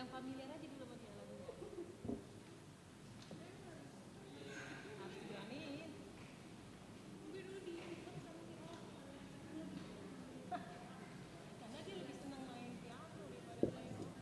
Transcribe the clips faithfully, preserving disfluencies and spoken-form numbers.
Yang familiar aja dulu sama dia lagunya. Harus diberaniin. Karena dia lebih senang main piano daripada main rock.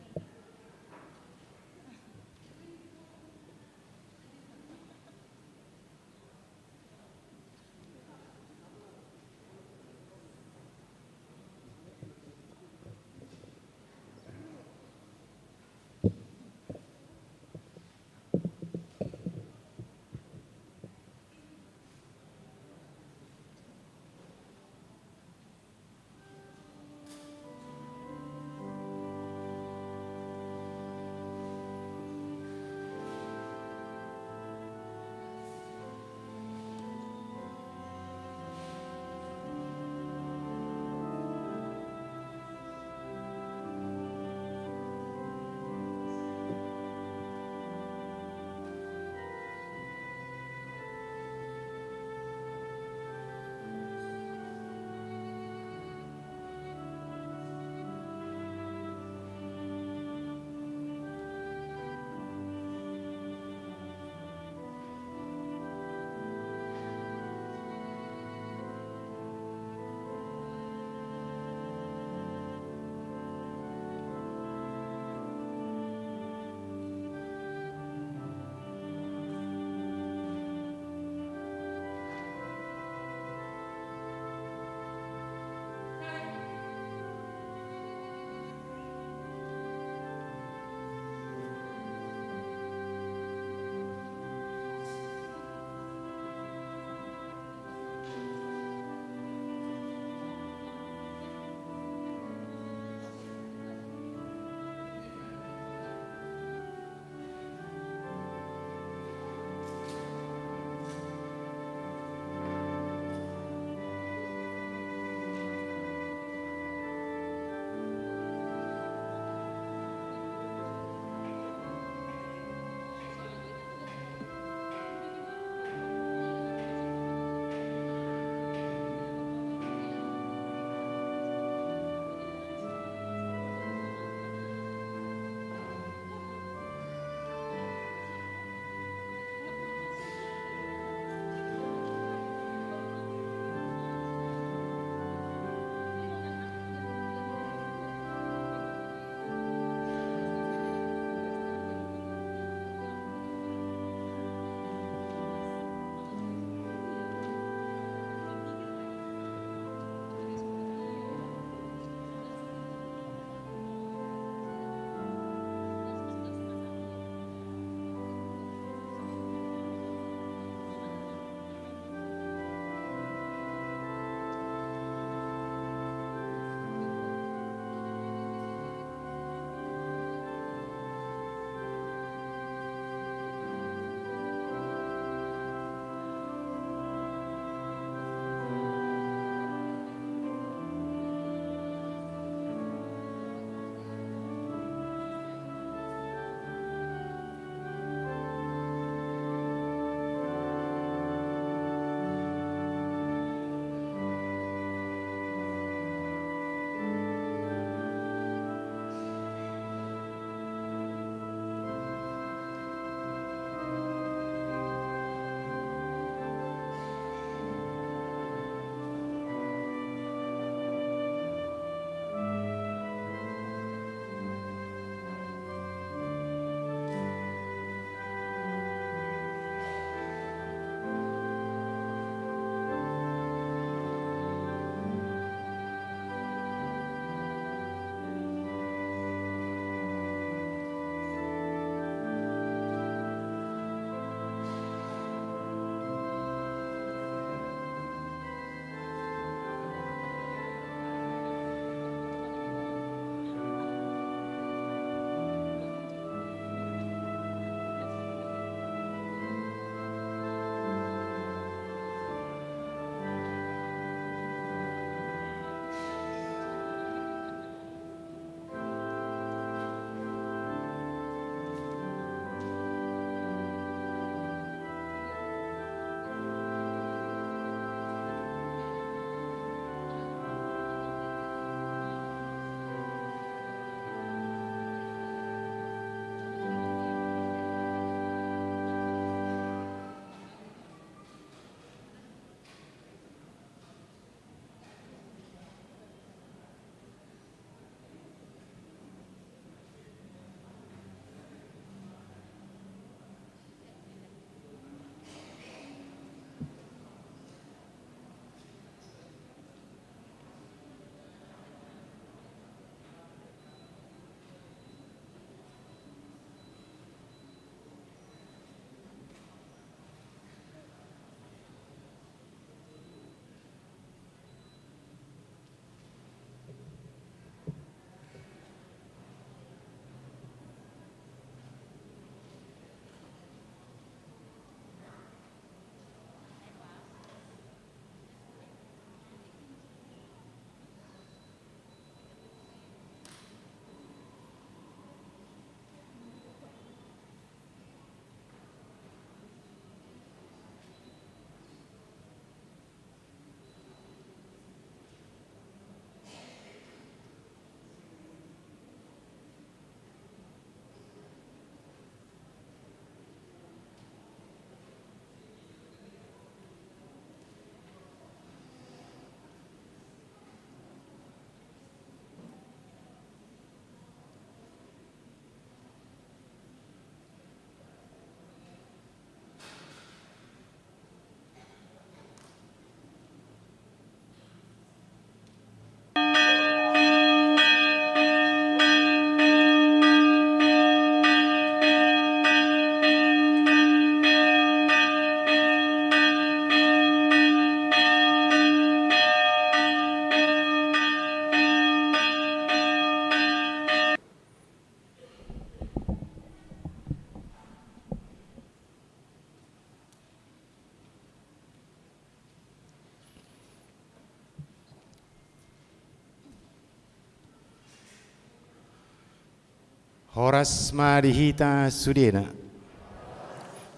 Horas ma di hita sudena.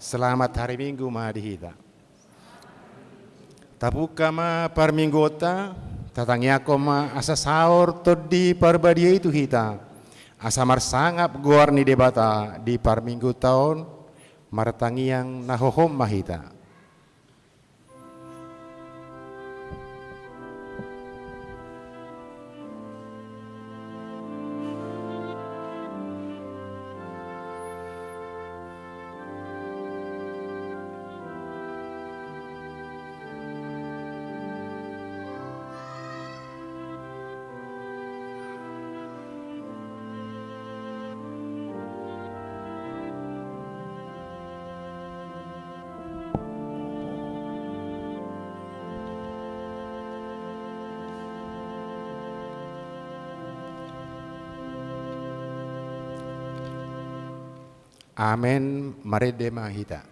Selamat hari Minggu ma di hita. Tabuka ma parmingguonta, tatangiangkon ma asa saor Tondi Parbadia i tu hita, asa marsangap goar ni Debata di parmingguonta on. Martangiang na hohom ma hita. Amen. Marende ma hita.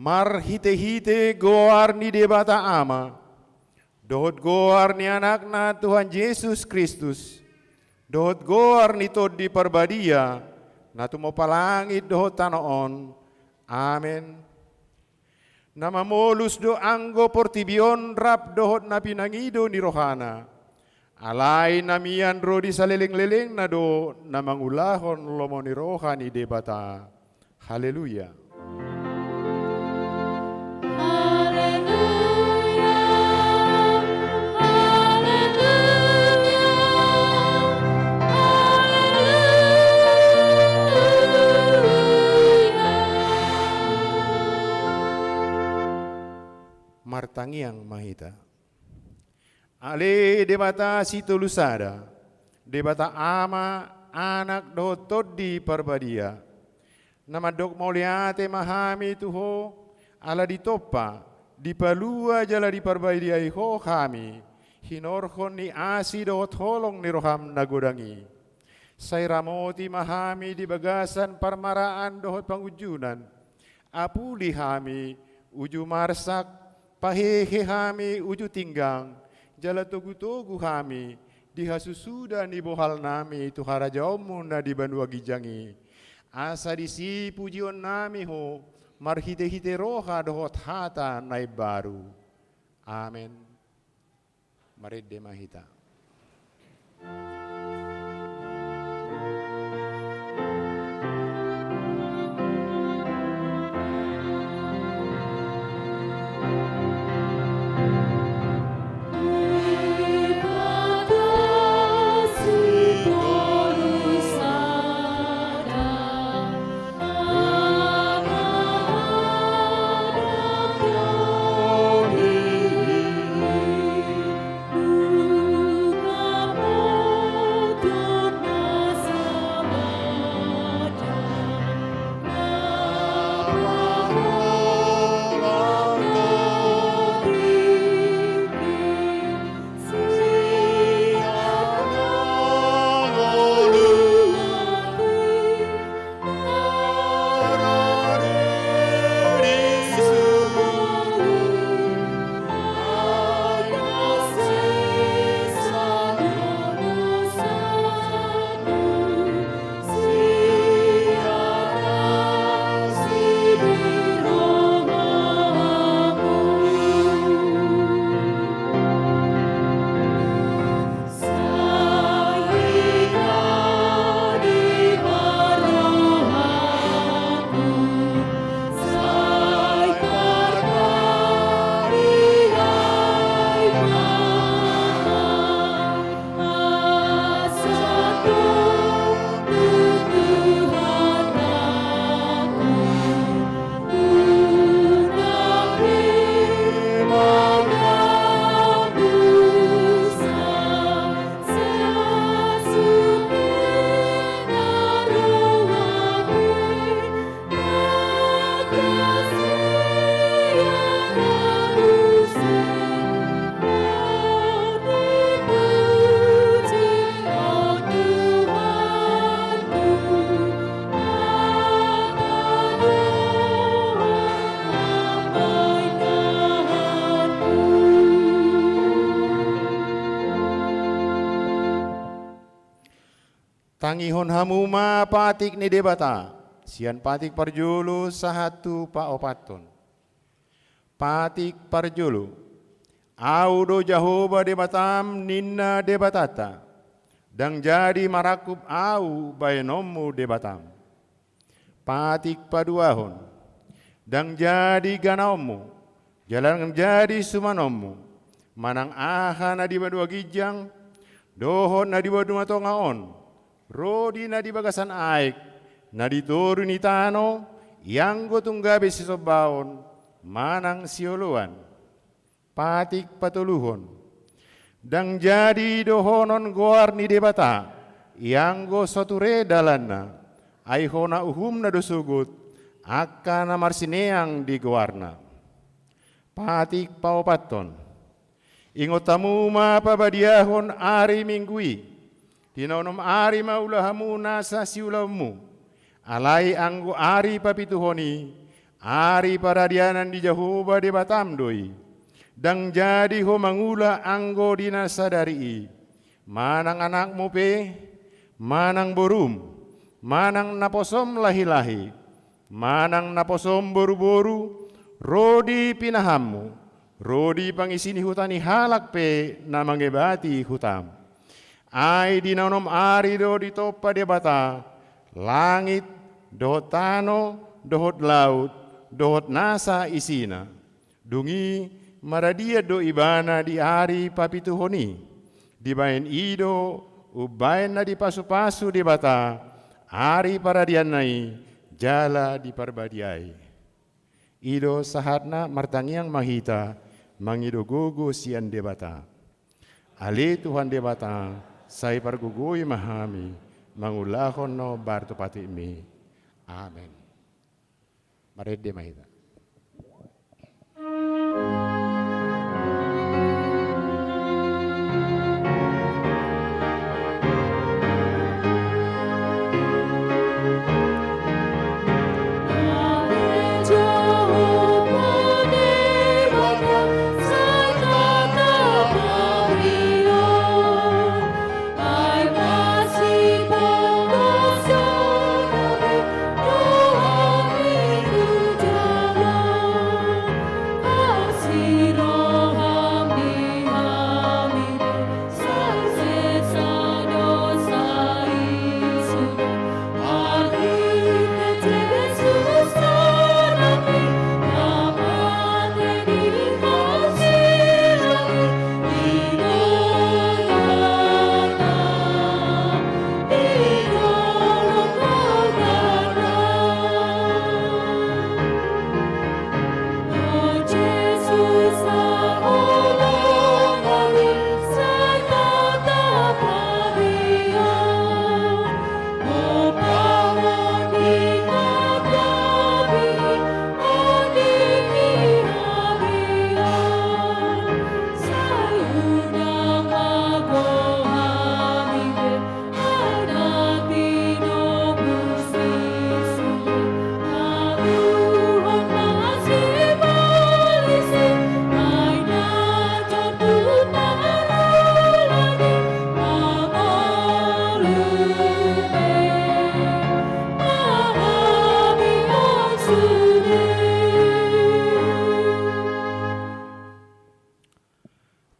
Marhitehite goar ni Debata Ama, dohot goar ni Anakna Tuhan Jesus Kristus, dohot goar ni Tondi Parbadia, na tumompa langit dohot tano on. Amen. Na mamolus do anggo portibi on rap dohot na pinangido ni rohana. Alai na mian ro di salelenglelengna do na mangulahon lomo ni roha ni Debata. Haleluya. Haleluya, haleluya, haleluya. Martangiang ma hita. Ale Debata Sitolu Sada, Debata Ama, Anak dohot Tondi Parbadia, na mandok mauliate ma hami tu Ho, ala ditompa, dipalua jala diparbadiai Ho hami, hinorhon ni asi dohot holong ni roham na godang i. Sai ramoti ma hami di bagasan parmaraan dohot pangunjunan. Apuli hami uju marsak, pahehe hami uju tinggang, jala togutogu hami di hasusuda ni bohalnami tu harajaonmu na di banua ginjang i. Asa disi pujionnami Ho, marhitehite roha dohot hata na imbaru. Amen. Marende ma hita. Tangihon hamu ma patik ni Debata, sian patik parjolo sahat tu paopathon. Patik parjolo. Ahu do Jahowa Debatam, ninna Debatanta, ndang jadi marangkup ahu baenonmu Debatam. Patik paduahon. Ndang jadi ganaonmu, jala ndang jadi sumanonmu, manang aha na di banua ginjang, dohot na di banua tonga on, ro di na di bagasan aek, na di toru ni tano, ianggo tung gabe sisombaon, manang sioloan. Patik patoluhon. Ndang jadi dohonon goar ni Debata, ianggo so ture dalanna, ai hona uhumna do sogot, angka na marsineang di goarna. Patik paopathon. Ingot hamu ma pabadiahon ari Minggu i, di na onom ari ma ula hamu nasa siulaonmu. Alai anggo ari papituhon i, ari paradianan ni Jahowa Debatam do i. Ndang jadi ho mangula anggo di na sadari i, manang anakmu pe, manang borum, manang naposom lahilahi, manang naposom boruboru, ro di pinahanmu, ro di pangisi ni huta ni halak pe na mangebati hutam. Ai di na onom ari do ditompa Debata langit, dohot tano, dohot laut, dohot nasa isina. Dung i maradian do ibana di ari papituhon i. Dibaen i do umbaen na dipasupasu Debata ari paradianna i jala diparbadiai. I do sahatna, martangiang ma hita, mangido gogo sian Debata. Ale Tuhan Debata, sai pargogoi ma hami mangulahon na hombar tu patikMi. Amen. Marende ma hita.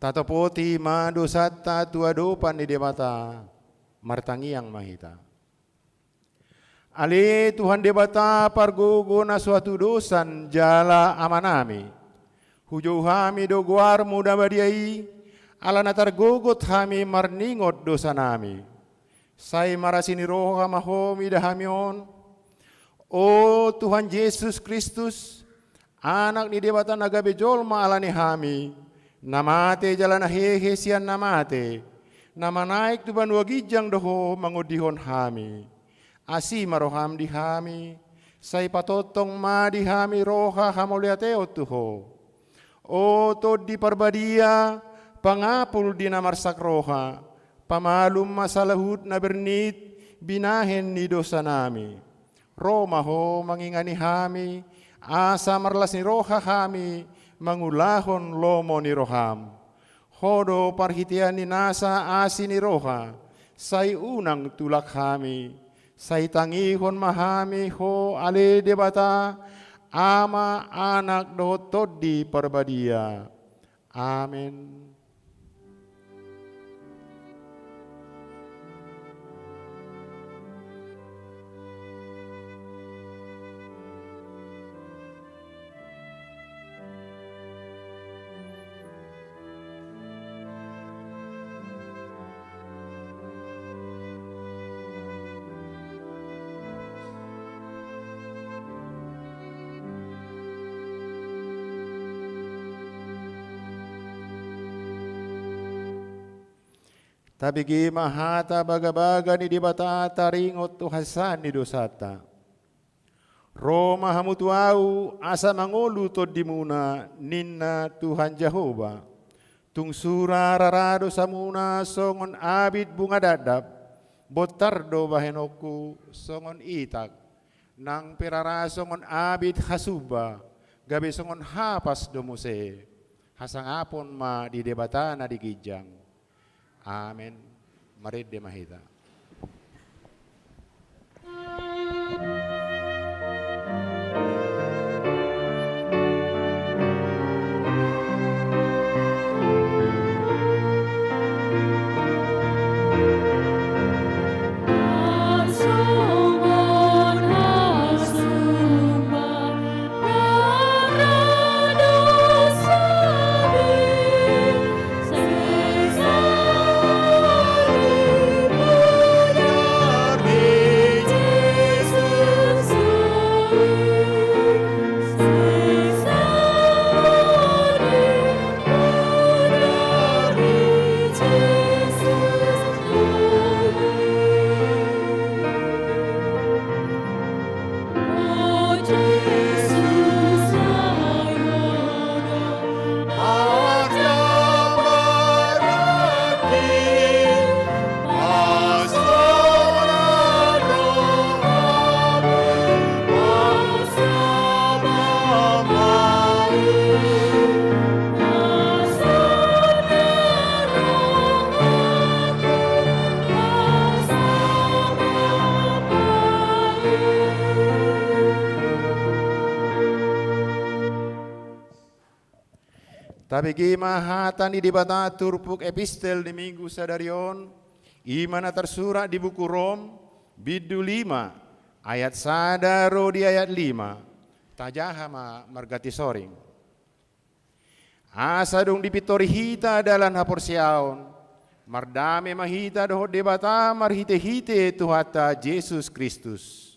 Tatopoti ma dosanta tu adopan ni Debata, martangiang ma hita. Ale Tuhan Debata, pargogo na so hatudosan jala Amanami, hujou hami do goarMu na badia i, ala na targogot hami marningot dosanami. Sai marasi ni roha ma Ho mida hami on. O Tuhan Jesus Kristus, Anak ni Debata na gabe jolma ala ni hami, na mate jala na hehe sian na mate, na manaek tu banua ginjang do Ho mangondihon hami. Asi ma rohaM di hami, sai patongtong ma di hami roha hamauliateon tu Ho. O Tondi Parbadia, pangapul di na marsak roha, pamalum ma saluhut na bernit binahen ni dosanami. Ro ma Ho mangingani hami, asa marlas ni roha hami mangulahon lomo ni rohaM. Ho do parhitean ni nasa asi ni roha, sai unang tulak hami, sai tangihon ma hami Ho ale Debata, Ama, Anak dohot Tondi Parbadia. Amen. Tabege ma hata bagabaga ni Debata taringot tu hasesaan ni dosanta. Ro ma hamu tu Ahu asa mangolu tondimuna, ninna Tuhan Jahowa. Tung sura rara dosamuna songon abit bunga dakdak, bontar do bahenonku songon itak, nang pe rara songon abit hasumba, gabe songon hapas do muse. Hasangapon ma di Debata na di ginjang. Amen. Marende ma hita. Tabege ma hata ni Debata turpuk epistel di Minggu sadari on, i ma na tarsurat di buku Rom, bindu lima, ayat sada ro di ayat lima. Tajaha ma marganti soring. Asa dung dipintori hita dalan haporseaon, mardame ma hita dohot Debata marhitehite Tuhanta Jesus Kristus.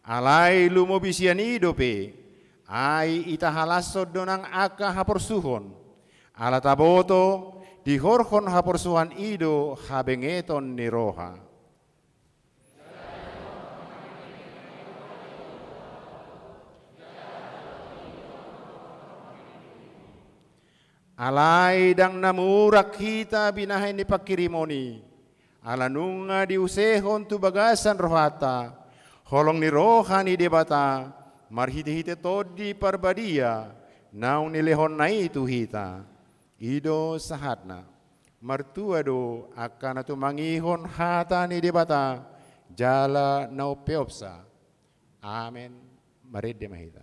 Alai lumobi sian i dope, ai itahalashon do nang angka haporsuhon. Ala taboto, dihorhon haporsuhon i do habengeton ni roha. Alai ndang na murang hita binahen ni panghirimon i, ala nunga diusehon tu bagasan rohanta, holong ni roha ni Debata, marhitehite Tondi Parbadia, naung nilehonna i tu hita. I do sahatna, martua do angka na tumangihon hata ni Debata, jala na umpeopsa. Amen. Marende ma hita.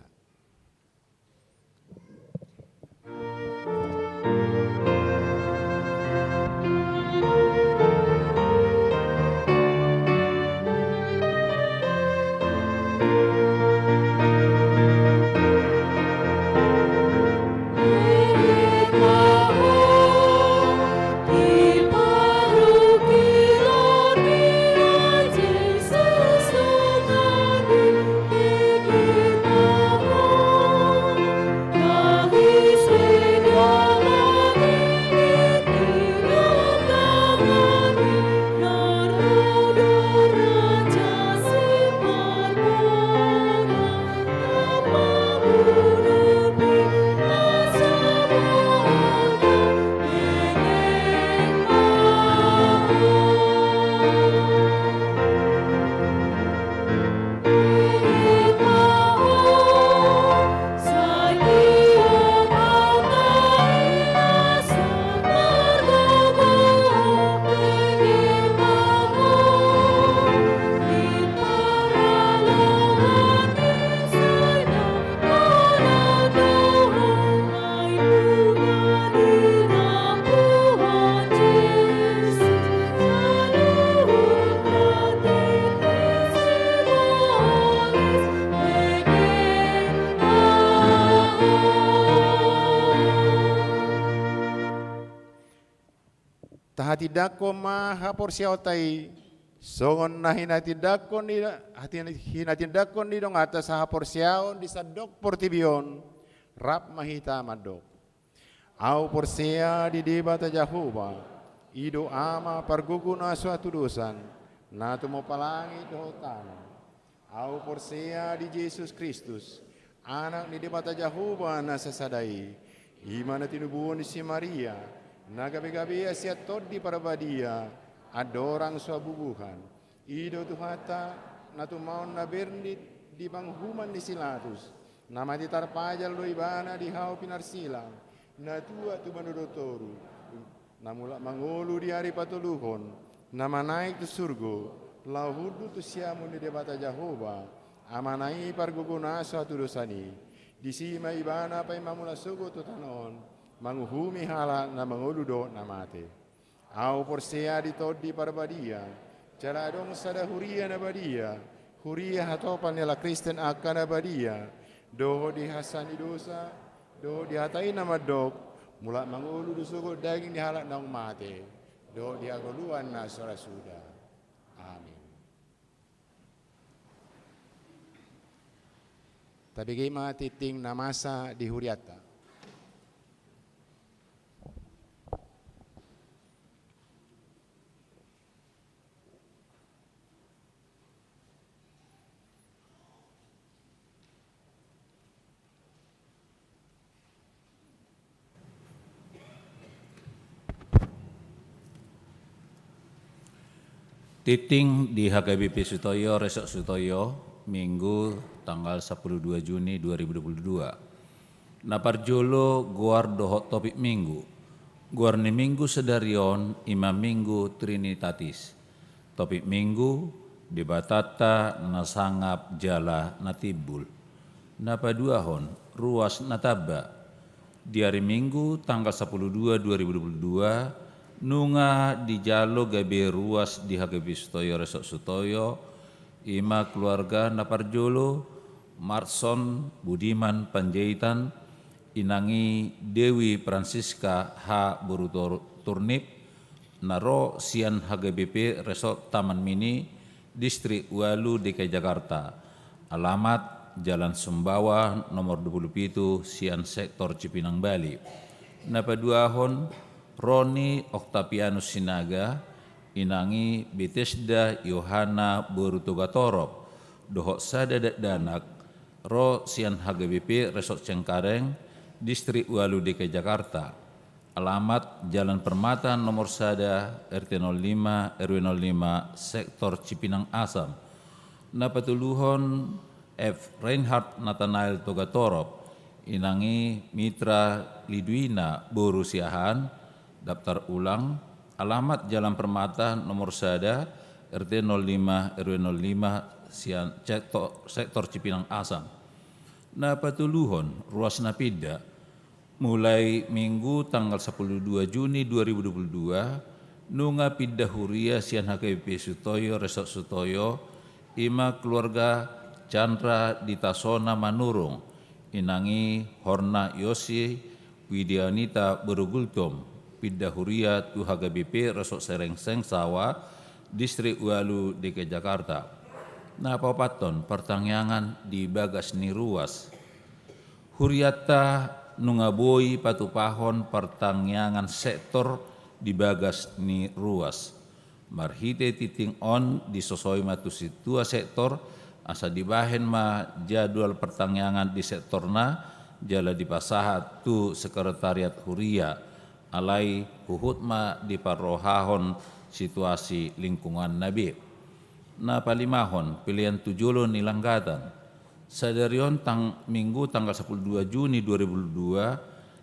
Tahatindangkon ma haporseaonta i, songon na hinatindangkon ni, hati-, hinatindangkon ni donganta sahaporseaon di sandok portibi on, rap ma hita mandok. Ahu porsea di Debata Jahowa, i do Ama pargogo na so hatudosan, na tumompa langit dohot tano. Ahu porsea di Jesus Kristus, Anak ni Debata Jahowa na sasada i, i ma na tinubuhon ni si Maria, na gabegabean sian Tondi Parbadia, andorang so habubuhan. I do Tuhanta, na tumaon na bernit di panguhuman ni si Latus, na mate tarpajal do Ibana di hau pinarsilang, na tuat tu banua dongan toru, na mulak mangolu di ari patoluhon, na manaek tu surgo, laho hundul tu siamun ni Debata Jahowa, Amana i pargogo na so hatudosan i. Disi ma Ibana paima mulak sogot tu tano on, manguhumi halak na mangolu dohot na mate. Ahu porsea di Tondi Parbadia, jala adong sada huria na badia, huria hatopan ni halak Kristen angka na badia, dohot di hasesaan ni dosa, dohot di hata i na mandok, mulak mangolu do sogot daging ni halak naung mate, dohot di hangoluan na so ra suda. Amin. Tabege ma tingting na masa di hurianta. Tingting di H K B P Sutoyo, Resort Sutoyo, Minggu tanggal sepuluh dua Juni dua ribu dua puluh dua. Na parjolo, goar dohot topik Minggu. Goar ni Minggu sadari on i ma Minggu Trinitatis. Topik Minggu: Debatanta na sangap jala na timbul. Na paduahon, ruas na tamba. Di ari Minggu tanggal sapuluh dua dua ribu dua puluh dua, nunga dijalo gabe ruas di H K B P Sutoyo Resort Sutoyo, i ma keluarga na parjolo, Marson Budiman Panjaitan, inang i Dewi Francisca H boru Tor-, Turnip, na ro sian H K B P Resort Taman Mini, Distrik Walu, D K I Jakarta. Alamat: Jalan Sumbawa nomor dua puluh pitu, sian sektor Cipinang Bali. Na paduahon, Roni Oktavianus Sinaga, inang i Betesda Yohana boru Togatorop, dohot sada dakdanak, ro sian H K B P Resort Cengkareng, Distrik Walu, D K I Jakarta. Alamat: Jalan Permata nomor sada, R T nol lima, R W nol lima, sektor Cipinang Asam. Na patoluhon, F Reinhard Nathanael Togatorop, inang i Mitra Liduina boru Siahaan, daftar ulang, alamat Jalan Permata nomor sada, R T nol lima, R W nol lima, sian sektor, sektor Cipinang Asam. Na patoluhon, ruas na pinda. Mulai Minggu tanggal sapuluh dua Juni dua ribu dua puluh dua, nunga pinda huria sian H K B P Sutoyo Resort Sutoyo, i ma keluarga Chandra Ditasona Manurung, inang i Horna Yosi Widianita boru Gultom, pinda huria tu H K B P Resort Serengseng Sawa, Distrik Walu, D K I Jakarta. Na paopathon, partangiangan di bagas ni ruas. Hurianta nunga boi patupahon partangiangan sektor di bagas ni ruas. Marhite tingting on disosoi ma tu sintua sektor, asa dibahen ma jadwal partangiangan di sektorna, jala dipasahat tu sekretariat huria, alai huhut ma diparrohahon situasi lingkunganna be. Na palimahon, pelean tu jolo ni langgatan. Sadari on tang-, Minggu tanggal sapuluh dua Juni dua ribu dua puluh dua,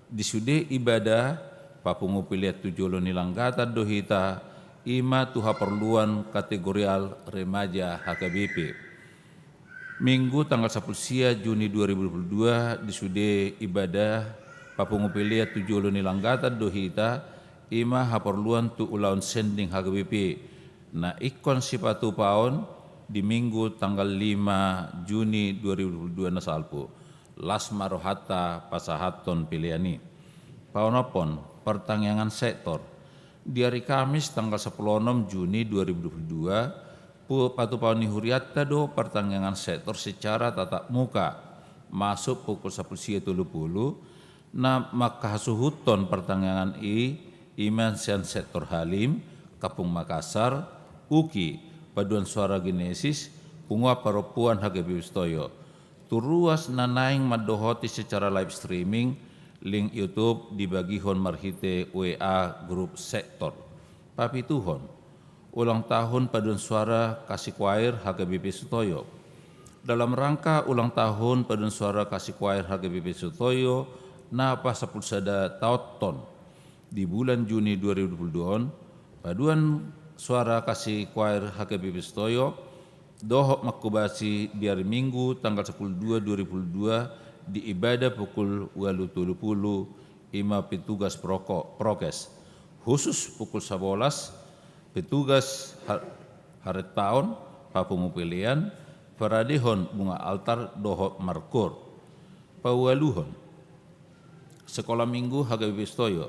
di sude ibadah papungu pelean tu jolo ni langgatan do hita, i ma tu haporluan kategorial remaja H K B P. Minggu tanggal sapuluh sia Juni dua ribu dua puluh dua, di sude ibadah papungu pelean tu jolo ni langgatan do hita, i ma haporluan tu ulaon sending H K B P, na ingkon sipatupaon di Minggu tanggal lima Juni dua ribu dua puluh dua na salpu. Las ma rohanta pasahathon pelean i. Paonomhon, partangiangan sektor. Di ari Kamis tanggal sapuluh onom Juni dua ribu dua puluh dua, pu-, patupaon ni hurianta do partangiangan sektor secara tatap muka, masuk pukul sapuluh sia tolu pulu, na manghasuhuthon partangiangan i, i ma sian sektor Halim, Kampung Makassar, UKI, Paduan Suara Genesis, Punguan Parompuan H K B P Sutoyo. Tu ruas na naeng mandohoti secara live streaming, link YouTube dibagihon marhite W A grup sektor. Papituhon, ulang tahun Paduan Suara Kasih Choir H K B P Sutoyo. Dalam rangka ulang tahun Paduan Suara Kasih Choir H K B P Sutoyo na pasapuluh sada taonhon, di bulan Juni dua ribu dua puluh dua on, Paduan Suara Kasih Choir H K B P Sutoyo dohot manghobasi di ari Minggu tanggal sapuluh dua dua ribu dua puluh dua di ibadah pukul ualu tolu pulu, i ma petugas proko-, prokes. Khusus pukul sabolas, petugas ha-, harentaon, papungu pelean, paradehon bunga altar dohot markor. Paualuhon, Sekolah Minggu H K B P Sutoyo.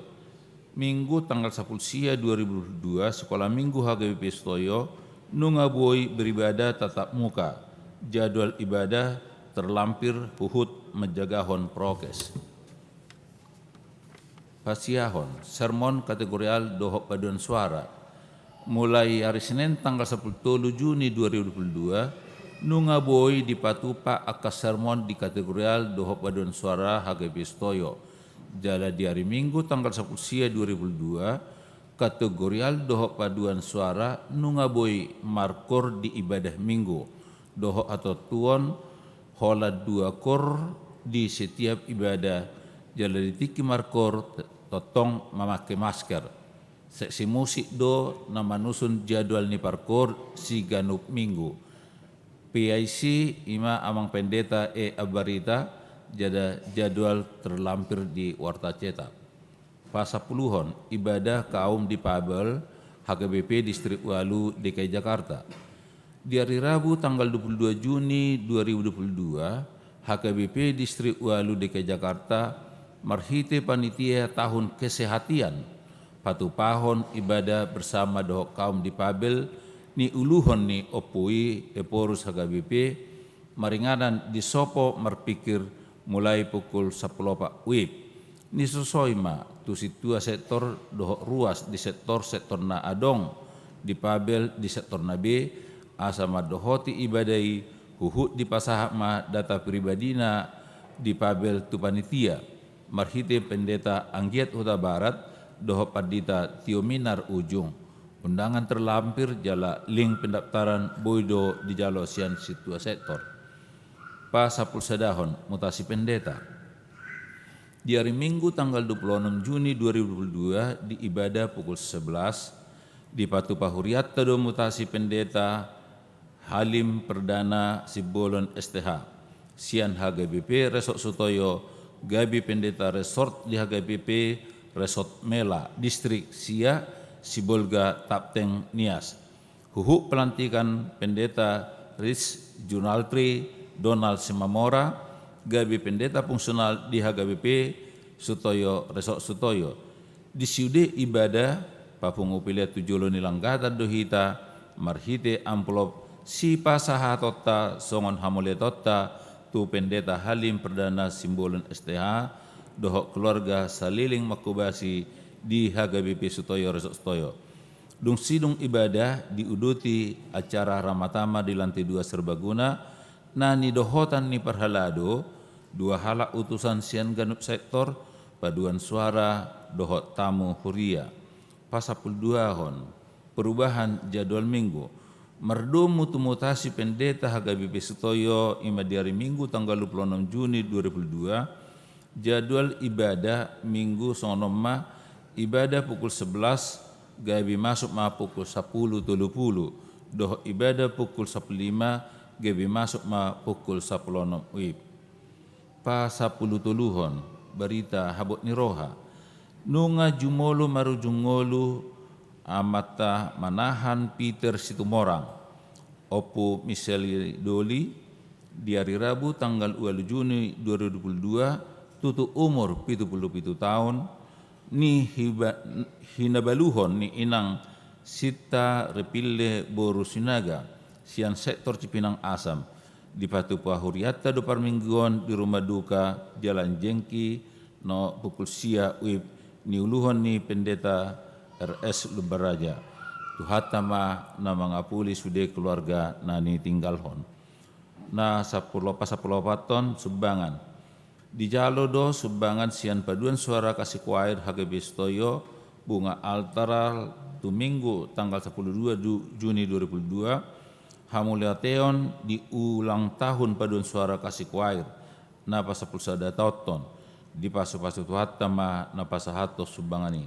Minggu tanggal sapuluh sia dua ribu dua puluh dua, Sekolah Minggu H K B P Sutoyo nunga boi beribadah tatap muka. Jadwal ibadah terlampir huhut manjagahon prokes. Pasiahon, sermon kategorial dohot paduan suara. Mulai ari Senin tanggal sapuluh tolu Juni dua ribu dua puluh dua, nunga boi dipatupa angka sermon di kategorial dohot paduan suara H K B P Sutoyo. Jala di ari Minggu tanggal sapuluh sia dua ribu dua puluh dua, kategorial dohot paduan suara nunga boi markor di ibadah Minggu, dohot hatontuon holan dua kor di setiap ibadah Jala di tingki markoor tongtong mamangke masker. Seksi musik do na manusun jadwal ni parkoor siganup minggu. P I C i ma Amang Pendeta E. Ambarita, jala jadwal terlampir di warta cetak. Pasampuluhon, ibadah kaum difabel H K B P Distrik Walu D K I Jakarta. Di ari Rabu tanggal dua puluh dua Juni dua ribu dua puluh dua, H K B P Distrik Walu D K I Jakarta marhite panitia tahun kesehatian patupahon ibadah bersama dohot kaum difabel niuluhon ni Ompu i Ephorus H K B P maringanan di sopo marpingkir mulai pukul sampulu opat wib. Nisosoi ma tu sintua sektor dohot ruas di sektor-sektor na adong difabel di sektor na be, asa mandohoti ibadah i huhut dipasahat ma data pribadina difabel tu panitia marhite Pendeta Anggiat Hutabarat dohot Pandita Tio Minar Ujung. Undangan terlampir jala link pendaftaran boi do dijalo sian sintua sektor. Pasampulusadahon, mutasi pendeta. Di ari Minggu tanggal dua puluh enam Juni dua ribu dua puluh dua, di ibadah pukul sebelas, dipatupa hurianta do mutasi pendeta Halim Perdana Simbolon S T H, sian H K B P Resort Sutoyo, gabe pendeta resort di H K B P Resort Mela, Distrik Sia, Sibolga, Tapteng, Nias. Huhut pelantikan Pendeta Ris Junaltri Donald Simamora, gabe pendeta fungsional di H K B P Sutoyo, Resort Sutoyo. Di sude ibadah, papungu pelean tu jolo ni langgatan do hita, marhite amplop sipasahatonta songon hamauliateonta tu Pendeta Halim Perdana Simbolon S T H, dohot keluarga saleleng manghobasi di H K B P Sutoyo, Resort Sutoyo. Dung sidung ibadah diuduti acara Ramatama di lantai dua serbaguna, na nidohotan ni parhalado, dua halak utusan sian ganup sektor, paduan suara dohot tamu huria. Pasampuluduahon, perubahan jadwal minggu. Mardomu tu mutasi pendeta H K B P Sutoyo, i ma di ari Minggu tanggal dua puluh enam Juni dua ribu dua puluh dua, jadwal ibadah Minggu songon on ma, ibadah pukul sebelas gabe masuk ma pukul sampulu tolu pulu, dohot ibadah pukul sampulu lima gabe masuk ma pukul sampulu onom wib. Pasampulutoluhon, barita habot ni roha. Nunga jumolo marujung ngolu amanta manahan Peter Situmorang, Ompu Micheli Doli, di ari Rabu tanggal ualu Juni dua ribu dua puluh dua, tutu umur pitu pulu pitu taon, ni hiba-, hinabaluhon ni inang Sinta Repille boru Sinaga, sian sektor Cipinang Asam. Dipatupa hurianta do parmingguon di rumah duka Jalan Jengki, no pukul sia wib, niuluhon ni Pendeta R S Lumbaraja. Tuhanta ma na mangapuli sude keluarga na nitinggalhon. Na sampulu, pasampuluopathon, sumbangan. Dijalo do sumbangan sian paduan suara Kasih Choir H K B P Sutoyo, bunga altar tu Minggu tanggal sampulu dua du-, Juni dua ribu dua puluh dua, hamauliateon di ulang tahun paduan suara Kasih Choir, na pasampulu sada taonhon. Dipasupasu Tuhanta ma na pasahathon sumbangan i.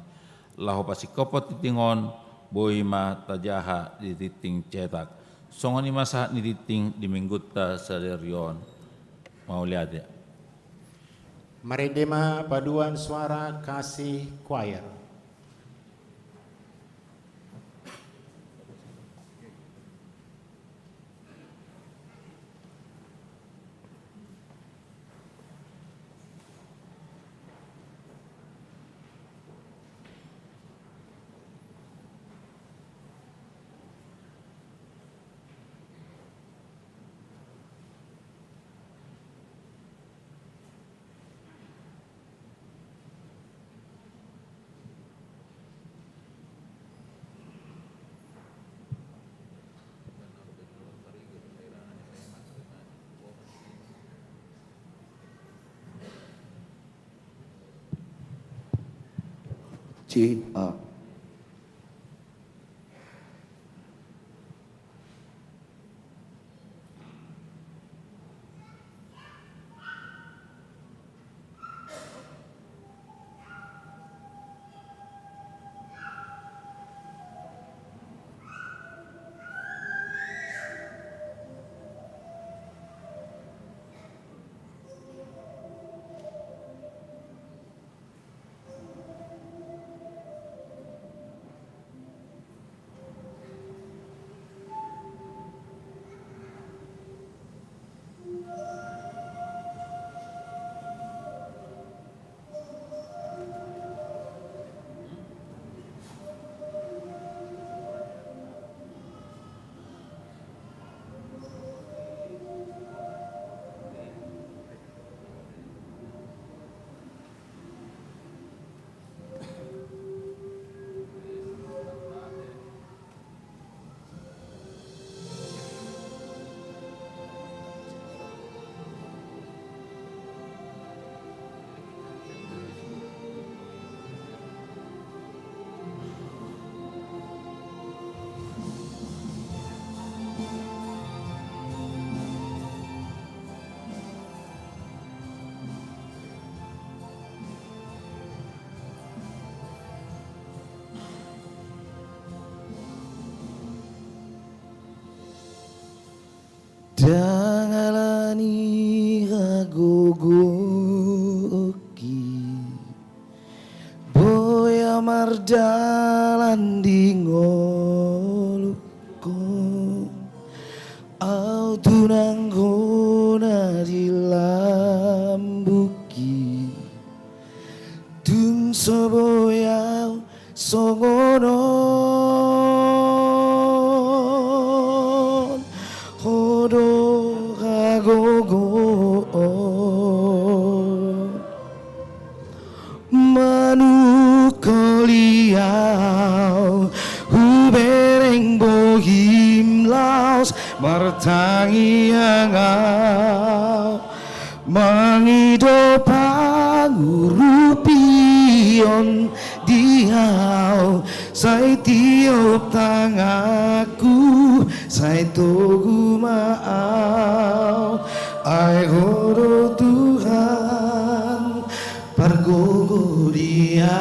Laho pasingkophon tingting on, boi ma tajaha di tingting cetak. Songon i ma sahat ni tingting di minggunta sadari on. Mauliate. Marende ma paduan suara Kasih Choir. C A. gogoki. Boi au mardalan di ngolungku, au tunanghon di lambungki. Tung so boi au songon on, ho do hagogoon. Manungkoli au, hubereng bohim laos martangiang au. Mangido pangurupion di au, sai tiop tanganku, sai togu ma au. Ai Ho do Tuhan, pargogo di au.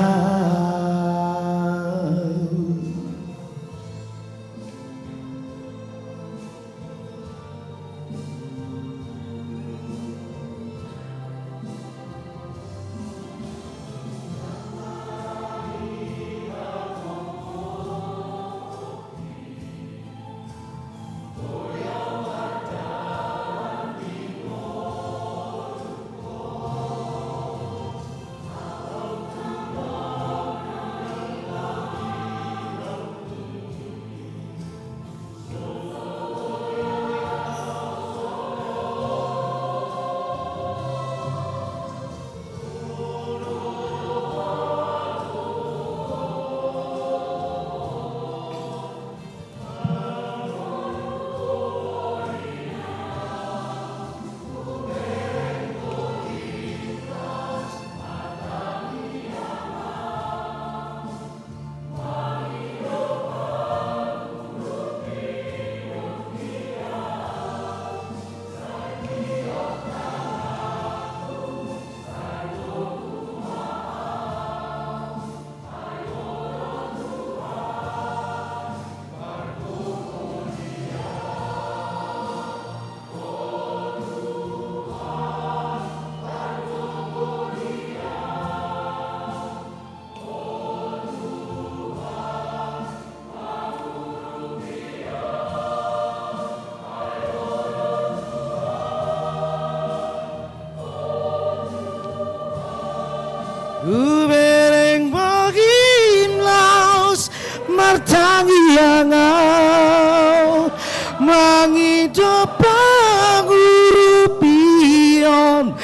Hubereng bohim laos martangiang au, mangido pangurupion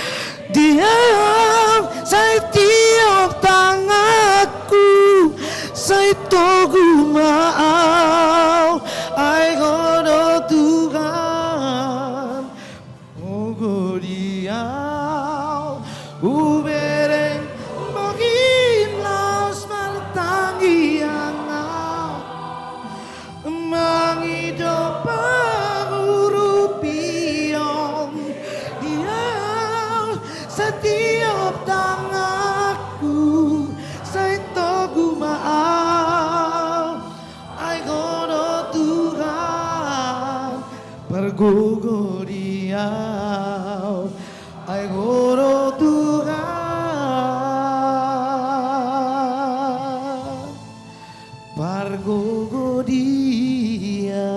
di au, sai tiop tanganku, sai togu ma au. Ai Ho do Tuhan, gogo di au. Hubereng bohim laos martangiang au, mangido pangurupion di au, sai tiop tanganku, sai togu ma au. Ai Ho do Tuhan, pargogo di au. Ai Ho do Tuhan, pargogo di au.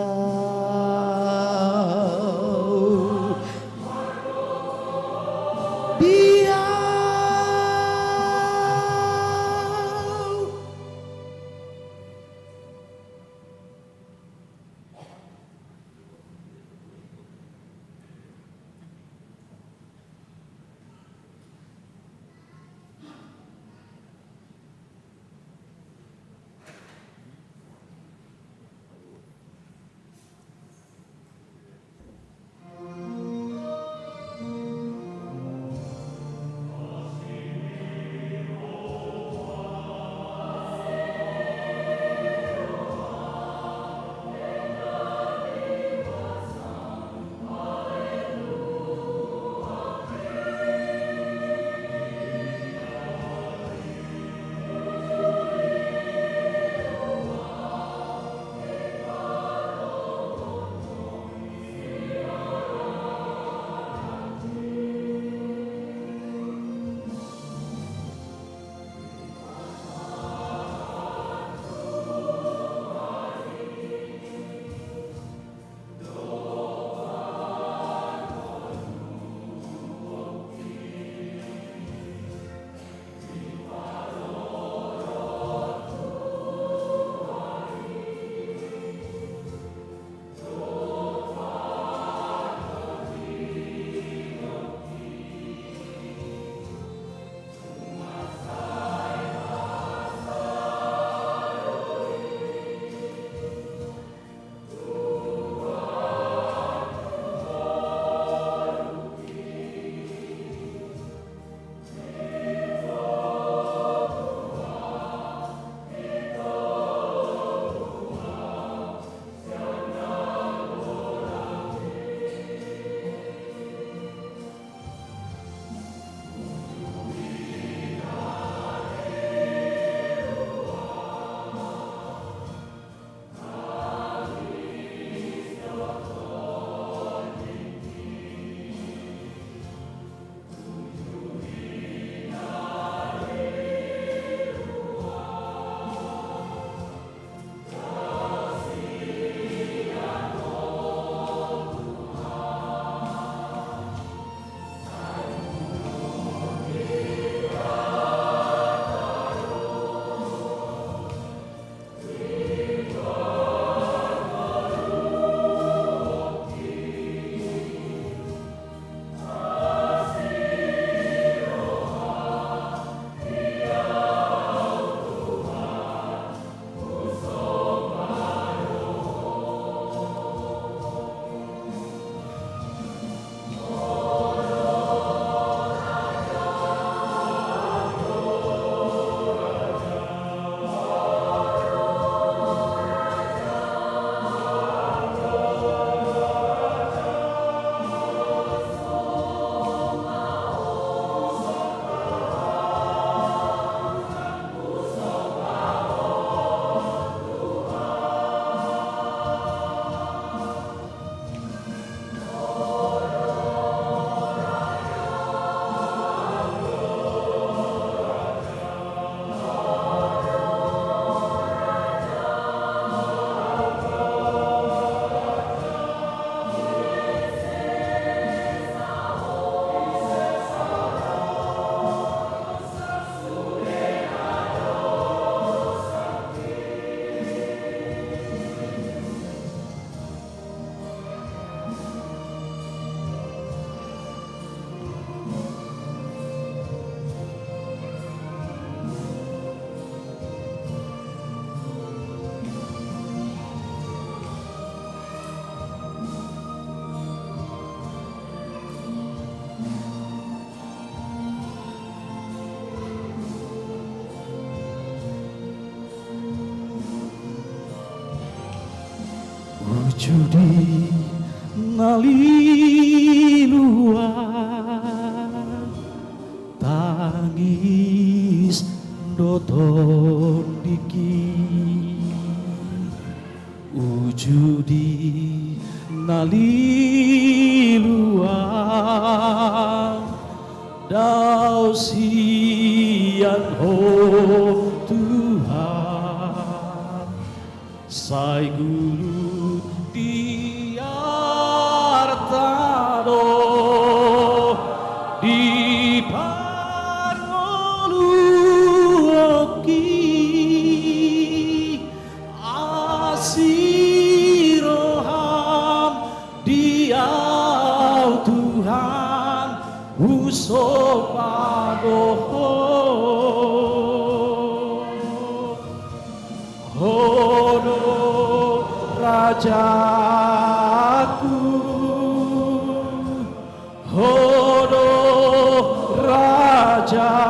Di au. Uju di na lilu an, tangis dohot tondingki. Uju di na lilu an, dao sian Ho Tuhan. Sai gulut di arta do di parngoluonki, asi roham di ahu Tuhan, husomba do Ho. Ho do rajaku, Ho do rajaku,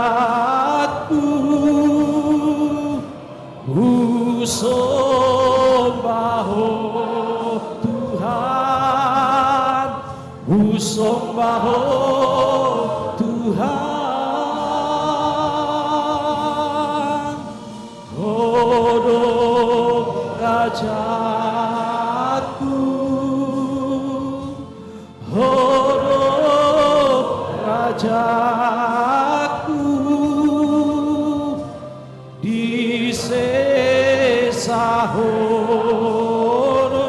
husomba Ho Tuhan, husomba Ho Tuhan. Ho do rajaku, Ho do rajaku, di sesa Ho do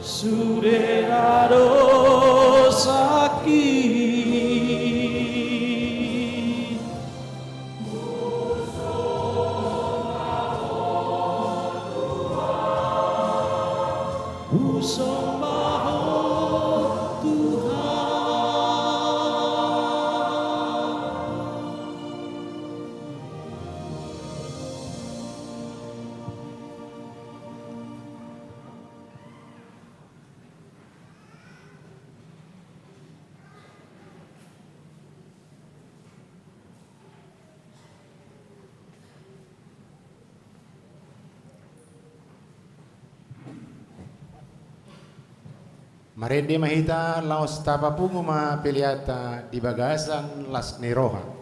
sude na dosangki. Husomba Ho Tuhan. Marende ma hita laos tapapungu ma peleanta di bagasan las ni roha.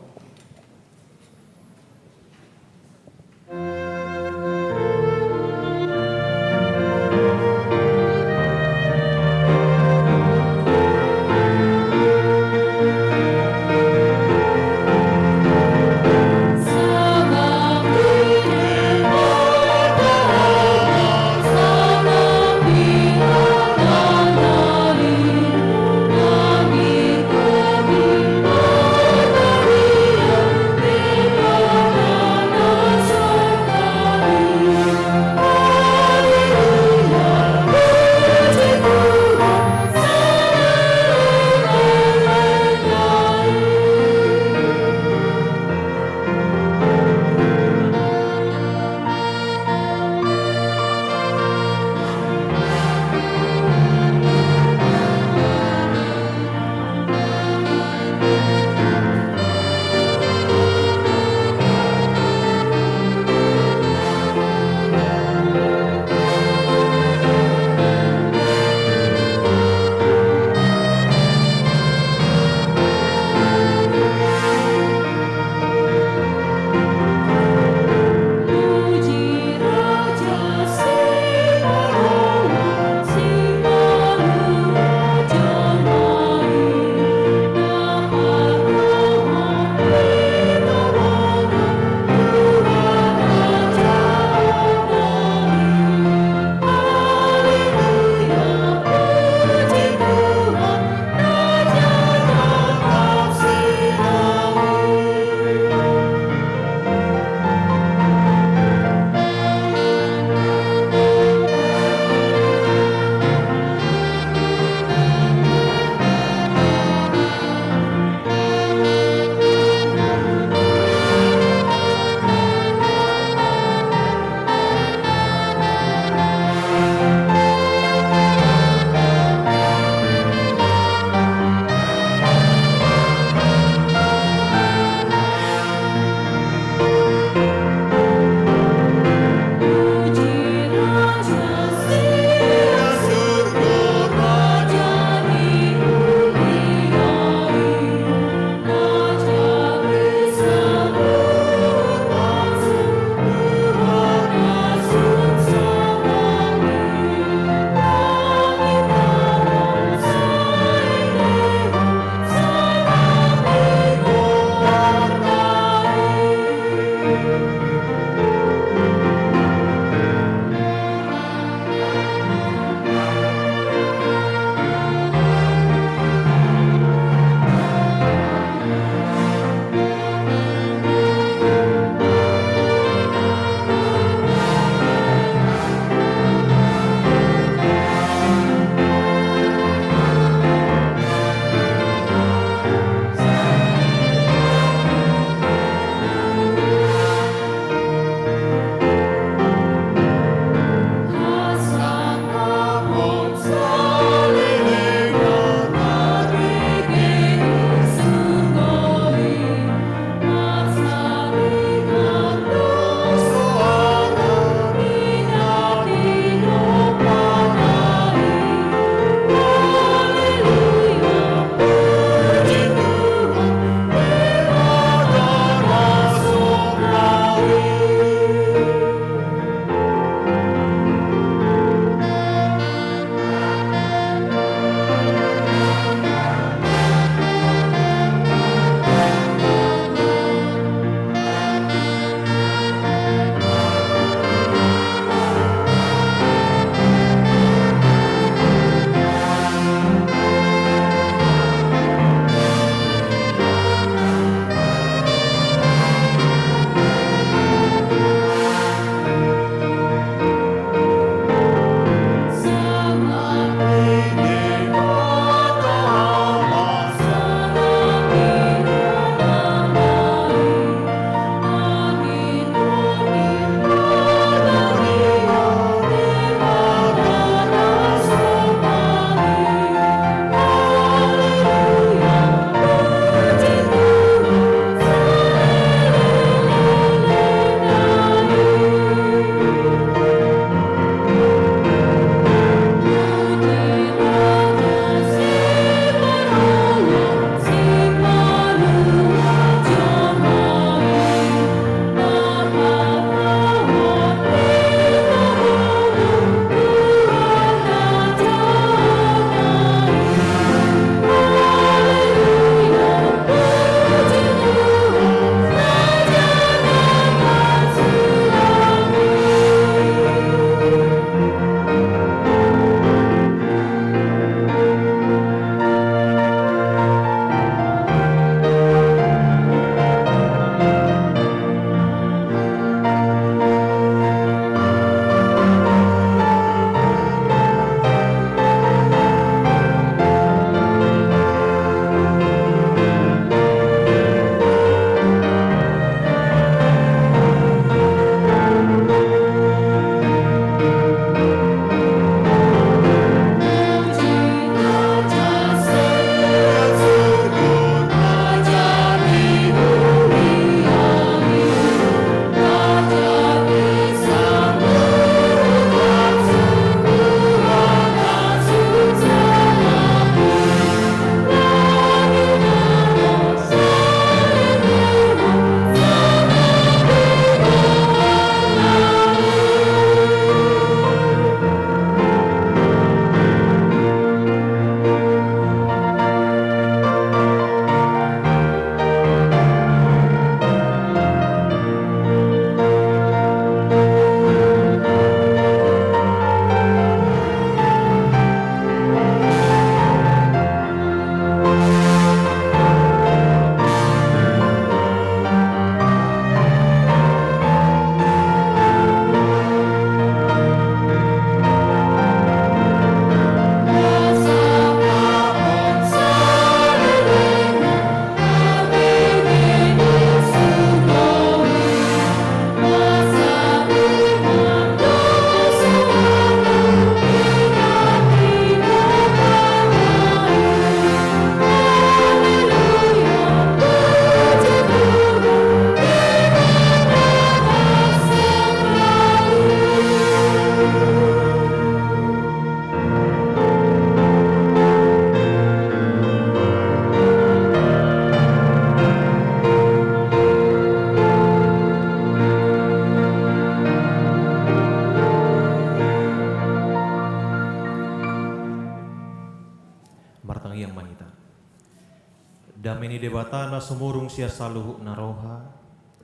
Debata na sumurung sian saluhutna roha,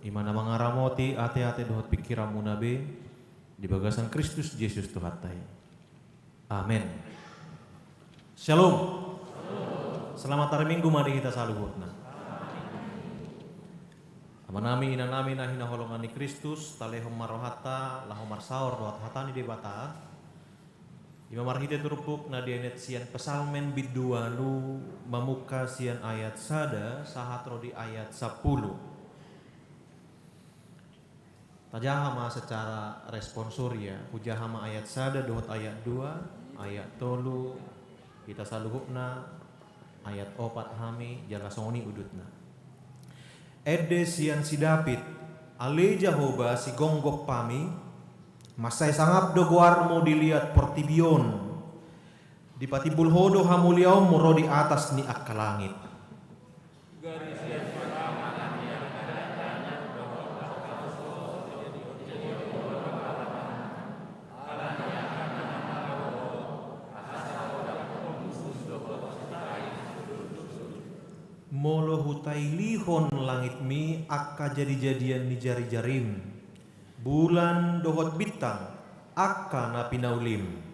i ma na mangaramoti ateate dohot pingkiranmuna be di bagasan Kristus Jesus Tuhanta i. Amen. Shalom. Selamat hari Minggu ma di hita saluhutna. Amanami, inanami na hinaholongan ni Kristus, talehon ma rohanta laho marsaor dohot hata ni Debata. I ma marhite turpuk na dienet sian Psalmen bindu ualu, mamungka sian ayat sada sahat ro di ayat sampulu. Tajaha ma secara responsoria, hujaha ma ayat sada dohot ayat dua, ayat tolu, hita saluhutna, ayat opat hami, jala songon i udutna. Ende sian si David. Ale Jahowa, sigomgompami, mansai sangap do goarmu di liat portibi on. Dipatimbul Ho do hamuliaonmu ro di atas ni angka langit. Molo hutailihon langitmi angka jadijadian ni jarijarim, bulan dohot bintang angka na pinaulim.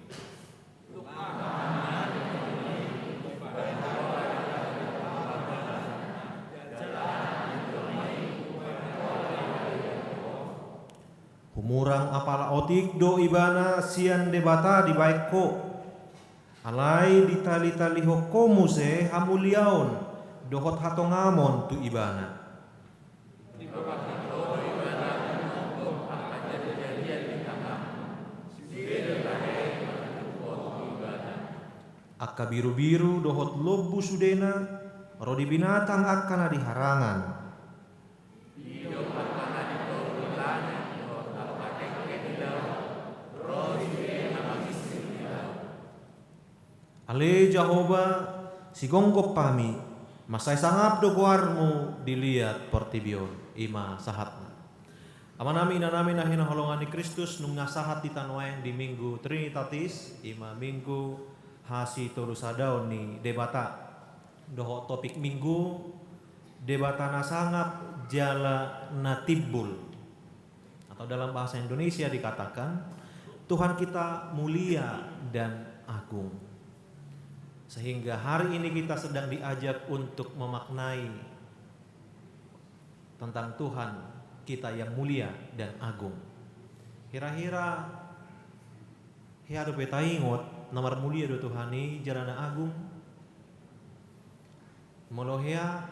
Humurang apala otik do Ibana sian Debata dibaen Ho. Alai ditalitalihon Ho muse hamuliaon dohot hatongamon tu Ibana. Angka birubiru dohot lombu sudena, ro di binatang angka na di harangan. Ale Jahowa, sigomgompami, mansai sangap do goarmu di liat portibi on. I ma sahatna. Amanami, inanami na hinaholongan ni Kristus, nunga sahat hita nuaeng di Minggu Trinitatis, i ma Minggu hasitolusadaon ni Debata. Dohot topik Minggu, Debata na sangap jala na timbul. Atau dalam bahasa Indonesia dikatakan, Tuhan kita mulia dan agung. Sehingga hari ini kita sedang diajak untuk memaknai tentang Tuhan kita yang mulia dan agung. Hira-hira hea dope taingot na marmulia do Tuhan i jala na agung? Molo hea,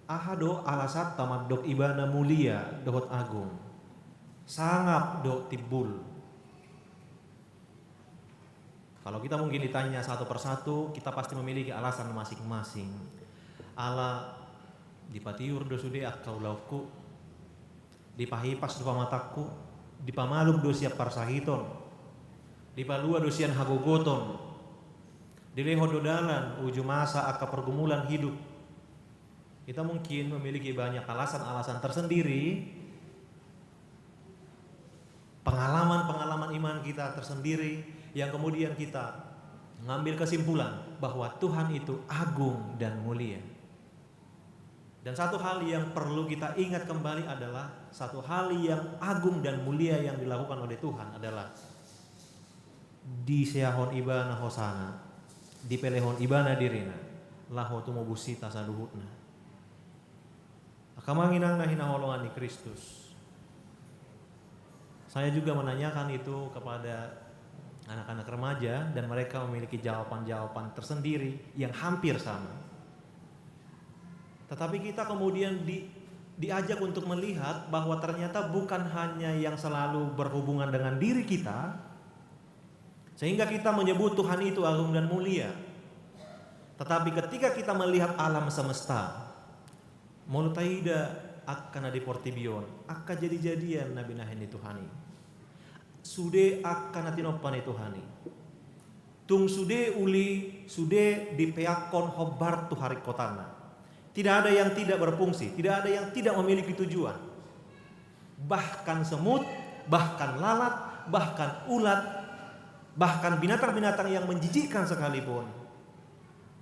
aha do alasanta mandok Ibana mulia dohot agung? Sangap dohot timbul. Kalau kita mungkin ditanya satu persatu, kita pasti memiliki alasan masing-masing. Ala dipatiur do sude angka ulaonku, dipahipas do pamatangku, dipamalum do sian parsahiton, dipalua do sian hagogoton, dilehon do dalan uju masa angka pergumulan hidup. Kita mungkin memiliki banyak alasan-alasan tersendiri, pengalaman-pengalaman iman kita tersendiri, yang kemudian kita ngambil kesimpulan bahwa Tuhan itu agung dan mulia. Dan satu hal yang perlu kita ingat kembali adalah satu hal yang agung dan mulia yang dilakukan oleh Tuhan adalah diseahon Ibana hosana, dipelehon Ibana dirina, laho tumobus hita saluhutna. Angka amang inang na hinaholongan ni Kristus. Saya juga menanyakan itu kepada anak-anak remaja dan mereka memiliki jawaban-jawaban tersendiri yang hampir sama. Tetapi kita kemudian di, diajak untuk melihat bahwa ternyata bukan hanya yang selalu berhubungan dengan diri kita, sehingga kita menyebut Tuhan itu agung dan mulia. Tetapi ketika kita melihat alam semesta, molo taida angka na di portibi on, angka jadijadian na binahen ni Tuhan i, sude angka na tinompa ni Tuhan i, tung sude uli, sude dipeakkon hombar tu haringkotanna. Tidak ada yang tidak berfungsi, tidak ada yang tidak memiliki tujuan. Bahkan semut, bahkan lalat, bahkan ulat, bahkan binatang-binatang yang menjijikkan sekalipun,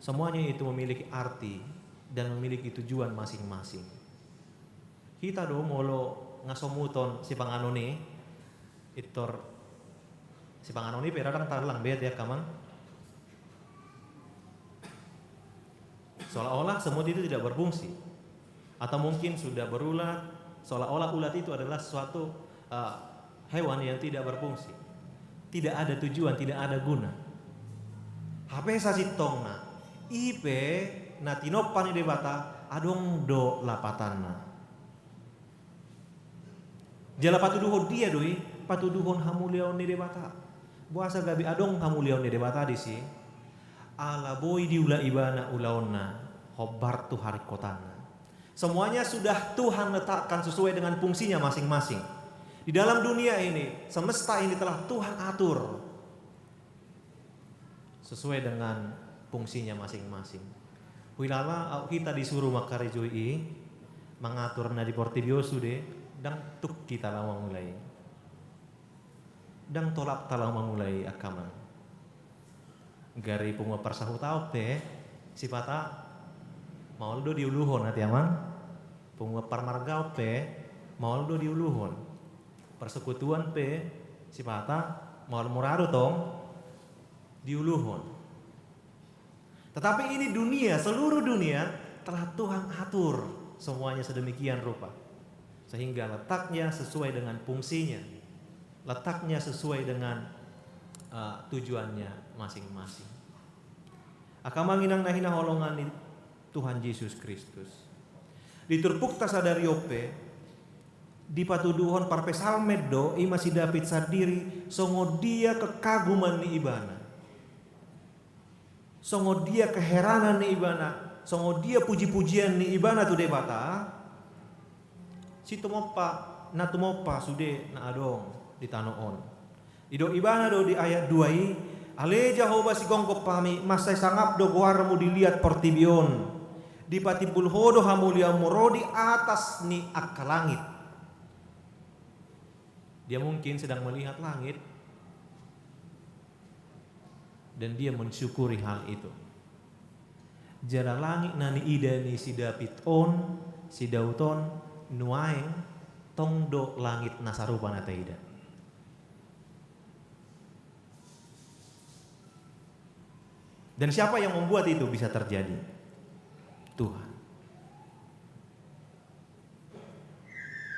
semuanya itu memiliki arti dan memiliki tujuan masing-masing. Hita do molo nga somuton sipanganon i, pintor sipanganon i pe ra dang tarlang be, ya, Amang? Seolah-olah semut itu tidak berfungsi. Atau mungkin sudah berulat, seolah-olah ulat itu adalah suatu, eh, hewan yang tidak berfungsi. Tidak ada tujuan, tidak ada guna. Hape sasintongna, i pe na tinompa ni Debata adong do lapatanna. Jala patuduhon dia do i? Patuduhon hamuliaon ni Debata. Boasa gabe adong hamuliaon ni Debata disi? Ala boi diula ibana ulaonna, hombar tu haringkotanna. Semuanya sudah Tuhan letakkan sesuai dengan fungsinya masing-masing. Di dalam dunia ini, semesta ini telah Tuhan atur sesuai dengan fungsinya masing-masing. Huilala ahu, hita disuru mangkarejoi i, mangatur na di portibi on sude, dang tuk hita laho mangula i. Dang tolap ta laho mangula i, angka amang. Gari punguan parsahutaon pe, sipata maol do diuluhon, ate amang. Punguan parmargaon pe, maol do diuluhon. Parsekutuan pe, sipata maol mura do tong diuluhon. Tetapi ini dunia, seluruh dunia telah Tuhan atur semuanya sedemikian rupa, sehingga letaknya sesuai dengan fungsinya, letaknya sesuai dengan, eh, tujuannya masing-masing. Angka amang inang na hinaholongan ni Tuhan Jesus Kristus, di turpukta sadari on pe dipatuduhon parpsalmen do, i ma si David sandiri, songon dia kekaguman ni ibana, songon dia keheranan ni ibana, songon dia puji-pujian ni ibana tu Debata, situmompa, na tumompa sude na adong di tano on. Didok ibana do di ayat dua i, "Ale Jahowa sigomgom hami, mansai sangap do goarmu di liat portibi on. Dipatimbul Ho do hamuliaonmu ro di atas ni angka langit." Dia mungkin sedang melihat langit dan dia mensyukuri hal itu. Jala langit na niida ni si David on, si Daud on, nuaeng tong do langit na sarupa na taida. Dan siapa yang membuat itu bisa terjadi? Tuhan.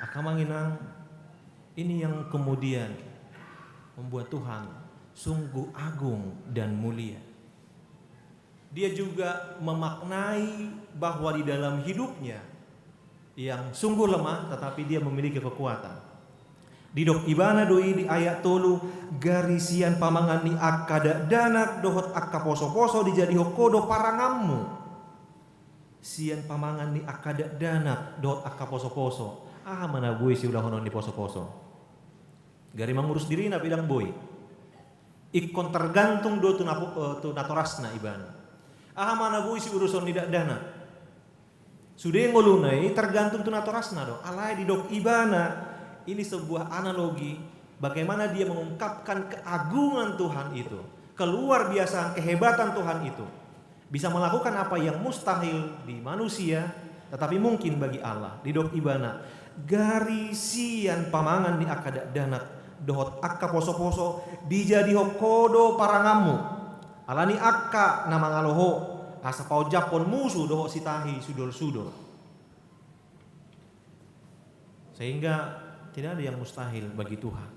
Angka amang inang, ini yang kemudian membuat Tuhan sungguh agung dan mulia. Dia juga memaknai bahwa di dalam hidupnya yang sungguh lemah, tetapi dia memiliki kekuatan. Didok ibana do i di ayat tolu, "Gari sian pamangan ni angka dakdanak dohot angka posoposo dijadihon Ho do paranganmu." Sian pamangan ni angka dakdanak dohot angka posoposo. Aha ma na boi siulahonon ni posoposo? Gari mangurus dirina pe dang boi. Ingkon tergantung do tu napo-, eh, tu natorasna ibana. Aha ma na boi siuruson ni dakdanak? Sude ngoluna i tergantung tu natorasna do. Alai didok ibana, ini sebuah analogi bagaimana dia mengungkapkan keagungan Tuhan itu, keluar biasaan, kehebatan Tuhan itu. Bisa melakukan apa yang mustahil di manusia, tetapi mungkin bagi Allah. Didok ibana, "Gari sian pamangan ni angka dakdanak dohot angka posoposo dijadihon Ho do paranganmu, ala ni angka na mangalo Ho, asa paonjaphon musu dohot sitahi sudolsudol." Sehingga tidak ada yang mustahil bagi Tuhan.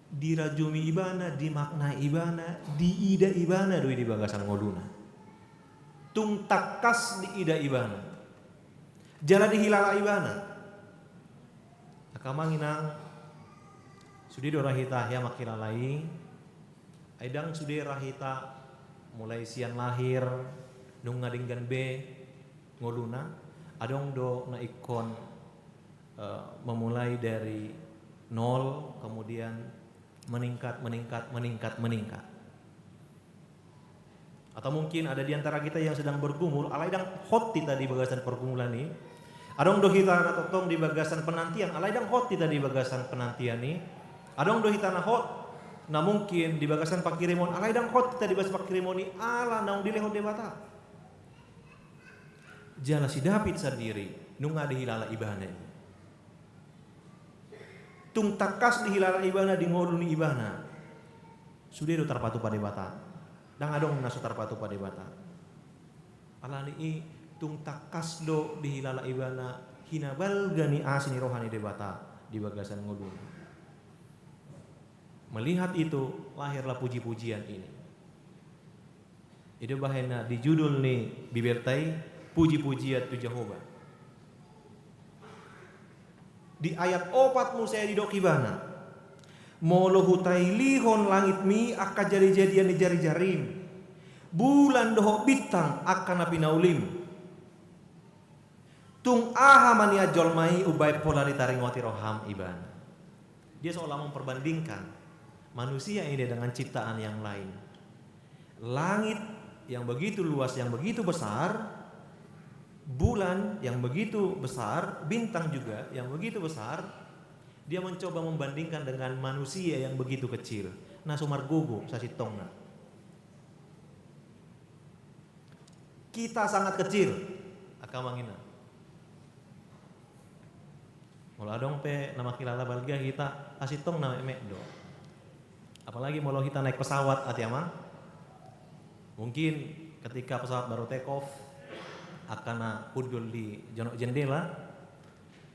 Dirajumi ibana, dimaknai ibana, diida ibana do i di bagasan ngoluna. Tung tangkas diida ibana. Jala dihilala ibana. Angka amang inang, sude do ra hita hea mangkilala i, ai dang sude ra hita mulai sian lahir, nunga denggan be ngoluna, adong do na ingkon, eh, memulai dari nol, kemudian meningkat, meningkat, meningkat, meningkat. Atau mungkin ada di antara kita yang sedang bergumul, alai dang hot hita di bagasan pergumulan i. Adong do hita na tongtong di bagasan penantian, alai dang hot hita di bagasan penantian i. Adong do hita na hot, na mungkin di bagasan pangkirimon, alai dang hot hita di bagasan pangkirimon i, ala naung dilehon Debata. Jala si David sandiri nunga dihilala ibana i. Tung tangkas dihilala ibana di ngolu ni ibana, sude do tarpatupa Debata. Ndang adong na so tarpatupa Debata. Alani i tung tangkas do dihilala ibana hinabalga ni asi ni roha ni Debata di bagasan ngoluna. Melihat itu, lahirlah puji-pujian ini. I do bahen na di judul ni Bibelta i, puji-pujian tu Jahowa. Di ayat opat muse didok ibana, molo hutailihon langitmi angka jadi-jadian ni jari-jarim, bulan dohot bintang angka na pinaulim, tung aha ma nian jolma i umbahen pola ditaringoti roham ibana. Dia seolah memperbandingkan manusia ini dengan ciptaan yang lain. Langit yang begitu luas, yang begitu besar, bulan yang begitu besar, bintang juga yang begitu besar, dia mencoba membandingkan dengan manusia yang begitu kecil. Na so margogo sasintongna. Kita sangat kecil, angka amang inang. Molo adong pe na mangkilala balga hita, sasintongna metmet do. Apalagi molo hita naik pesawat, ate amang. Mungkin ketika pesawat baru take off, angka na hundul di jonok jendela,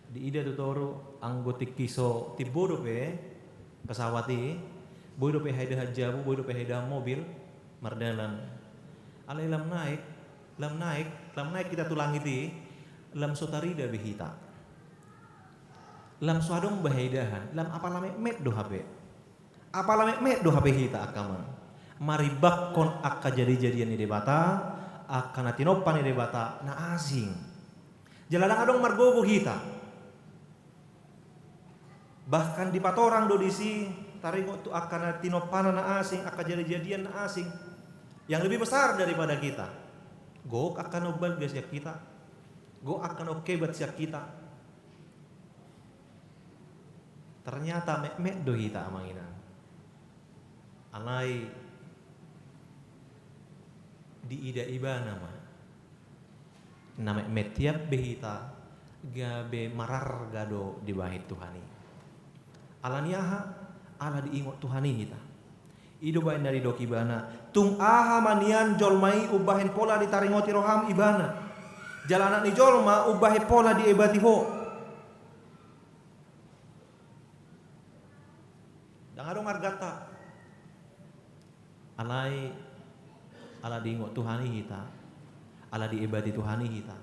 diida tu toru, anggo tingki so timbo dope pesawat i, boi dope haidahan jabu, boi dope haidahan mobil mardalan. Alai lam naik, lam naik, lam naik hita tu langit i, lam so tarida be hita. Lam so adong be haidahan, lam apala metmet do hape. Apala metmet do hape hita, angka amang. Marimbangkon angka jadi-jadian ni Debata, angka na tinompa ni Debata na asing. Jala ndang adong margogo hita. Bahkan dipatorang do disi, taringot tu angka na tinompana na asing, angka jadi-jadian na asing, yang lebih besar daripada kita. Gok angka na umbalga sian hita. Gok angka na umhebat sian hita. Ternyata metmet do hita, amang inang. Alai diida ibana ma na metmet. Tiap be hita gabe mararga do dibahen Tuhan i. Alani aha? Ala diingot Tuhan i hita. I do bahen na didok ibana, tung aha ma nian jolma i umbahen pola ditaringoti roham ibana, jala anak ni jolma umbahen pola diebati ho. Ndang adong arganta. Alai ala diingot Tuhan i hita, ala diebati Tuhan i hita,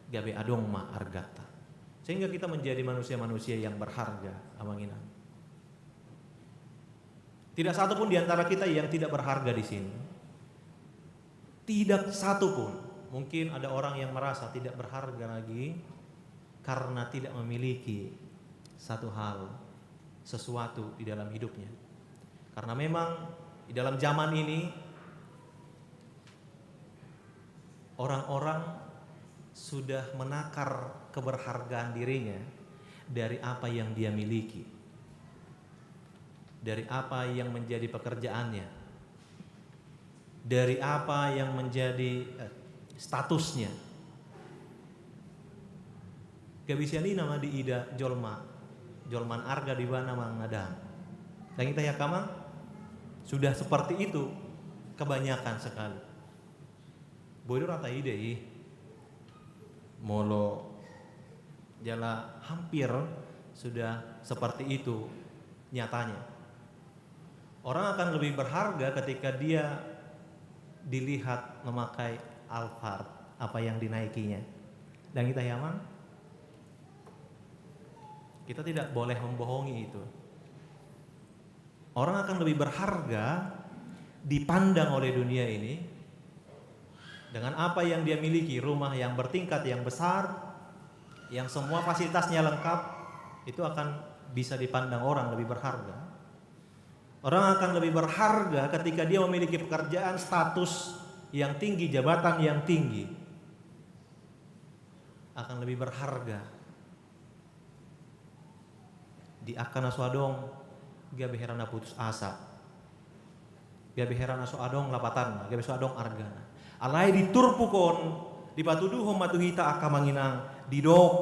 gabe adong ma arganta. Sehingga kita menjadi manusia-manusia yang berharga, amang inang. Tidak satu pun di antara kita yang tidak berharga di sini. Tidak satu pun. Mungkin ada orang yang merasa tidak berharga lagi karena tidak memiliki satu hal, sesuatu di dalam hidupnya. Karena memang di dalam zaman ini, orang-orang sudah menakar keberhargaan dirinya dari apa yang dia miliki, dari apa yang menjadi pekerjaannya, dari apa yang menjadi, eh, statusnya. Gabe sian i nama diida jolma, jolma na arga di ibana manang na dang. Ndang hita i, angka amang? Sudah seperti itu kebanyakan sekali. Boi do ra taida i. Molo jala hampir sudah seperti itu nyatanya. Orang akan lebih berharga ketika dia dilihat memakai Alphard, apa yang dinaikinya. Ndang hita i, amang? Kita tidak boleh membohongi itu. Orang akan lebih berharga dipandang oleh dunia ini dengan apa yang dia miliki, rumah yang bertingkat, yang besar, yang semua fasilitasnya lengkap, itu akan bisa dipandang orang lebih berharga. Orang akan lebih berharga ketika dia memiliki pekerjaan, status yang tinggi, jabatan yang tinggi. Akan lebih berharga di angka na so adong, gabe hera na putus asa. Gabe hera na so adong lapatanna, gabe so adong argana. Alai di turpuk on, Dipatuduhon ma tu hita angka amang inang, didok,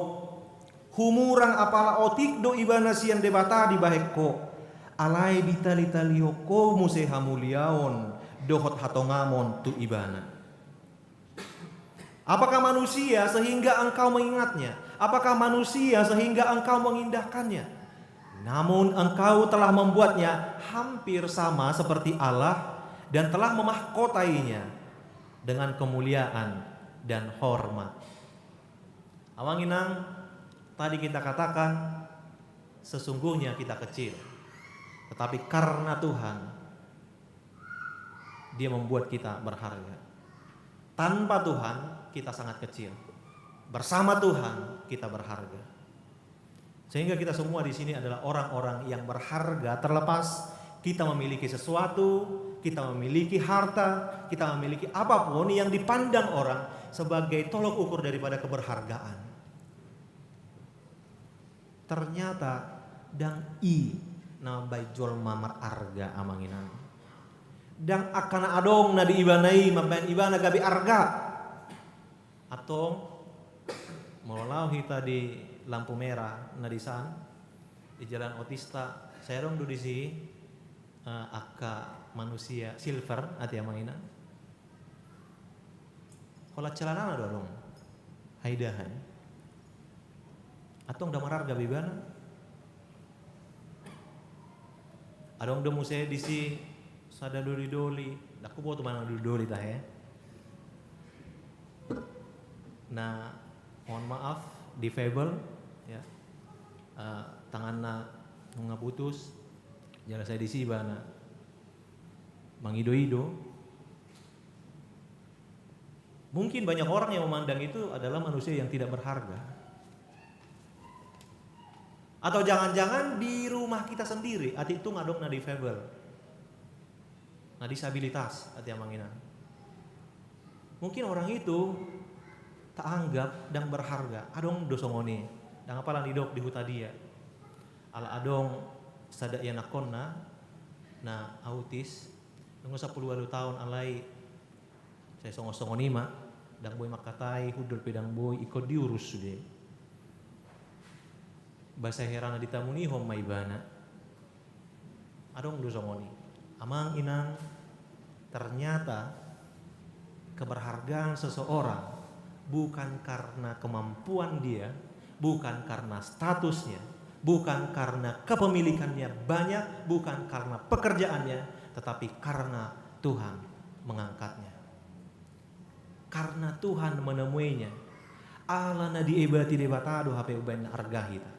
humurang apala otik do ibana sian Debata dibahen ho, alai ditalitalihon ho muse hamuliaon dohot hatongamon tu ibana. Apakah manusia sehingga engkau mengingatnya? Apakah manusia sehingga engkau mengindahkannya? Namun engkau telah membuatnya hampir sama seperti Allah dan telah memahkotainya dengan kemuliaan dan hormat. Amang inang, tadi kita katakan sesungguhnya kita kecil, tetapi karena Tuhan, Dia membuat kita berharga. Tanpa Tuhan, kita sangat kecil. Bersama Tuhan, kita berharga. Sehingga kita semua di sini adalah orang-orang yang berharga, terlepas kita memiliki sesuatu, kita memiliki harta, kita memiliki apapun yang dipandang orang sebagai tolok ukur daripada keberhargaan. Ternyata ndang i na mambahen jolma mararga, amang inang. Ndang angka na adong na di ibana i mambahen ibana gabe arga. Antong, molo laho hita di lampu merah na disan, di Jalan Otista, sai adong do disi, eh, angka manusia silver, ate amang inang. Holan celanana do adong haidahan. Antong ndang mararga be ibana. Adong do muse disi sada dolidoli, ndang huboto manang dolidoli tahe. Na, mohon maaf, difabel, ya. Eh, tanganna nunga putus, jala sai disi ibana mangidoido. Mungkin banyak orang yang memandang itu adalah manusia yang tidak berharga. Atau jangan-jangan di rumah kita sendiri, atik tung adong na difabel, na disabilitas, ate amang inang. Mungkin orang itu taanggap ndang berharga, adong do songon i, ndang apala didok di huta dia. Ala adong sada ianakkonna na autis, nunga sampulu ualu taon alai, sai songon-songon i ma, ndang boi mangkatai, hundul pe ndang boi, ingkon diurus sude. Ba sai hera na ditamunihon ma ibana. Adong do songon i. Amang inang, ternyata keberhargaan seseorang bukan karena kemampuan dia, bukan karena statusnya, bukan karena kepemilikannya banyak, bukan karena pekerjaannya, tetapi karena Tuhan mengangkatnya. Karena Tuhan menemuinya. Ala na diebati Debata do hape umbahen na arga hita.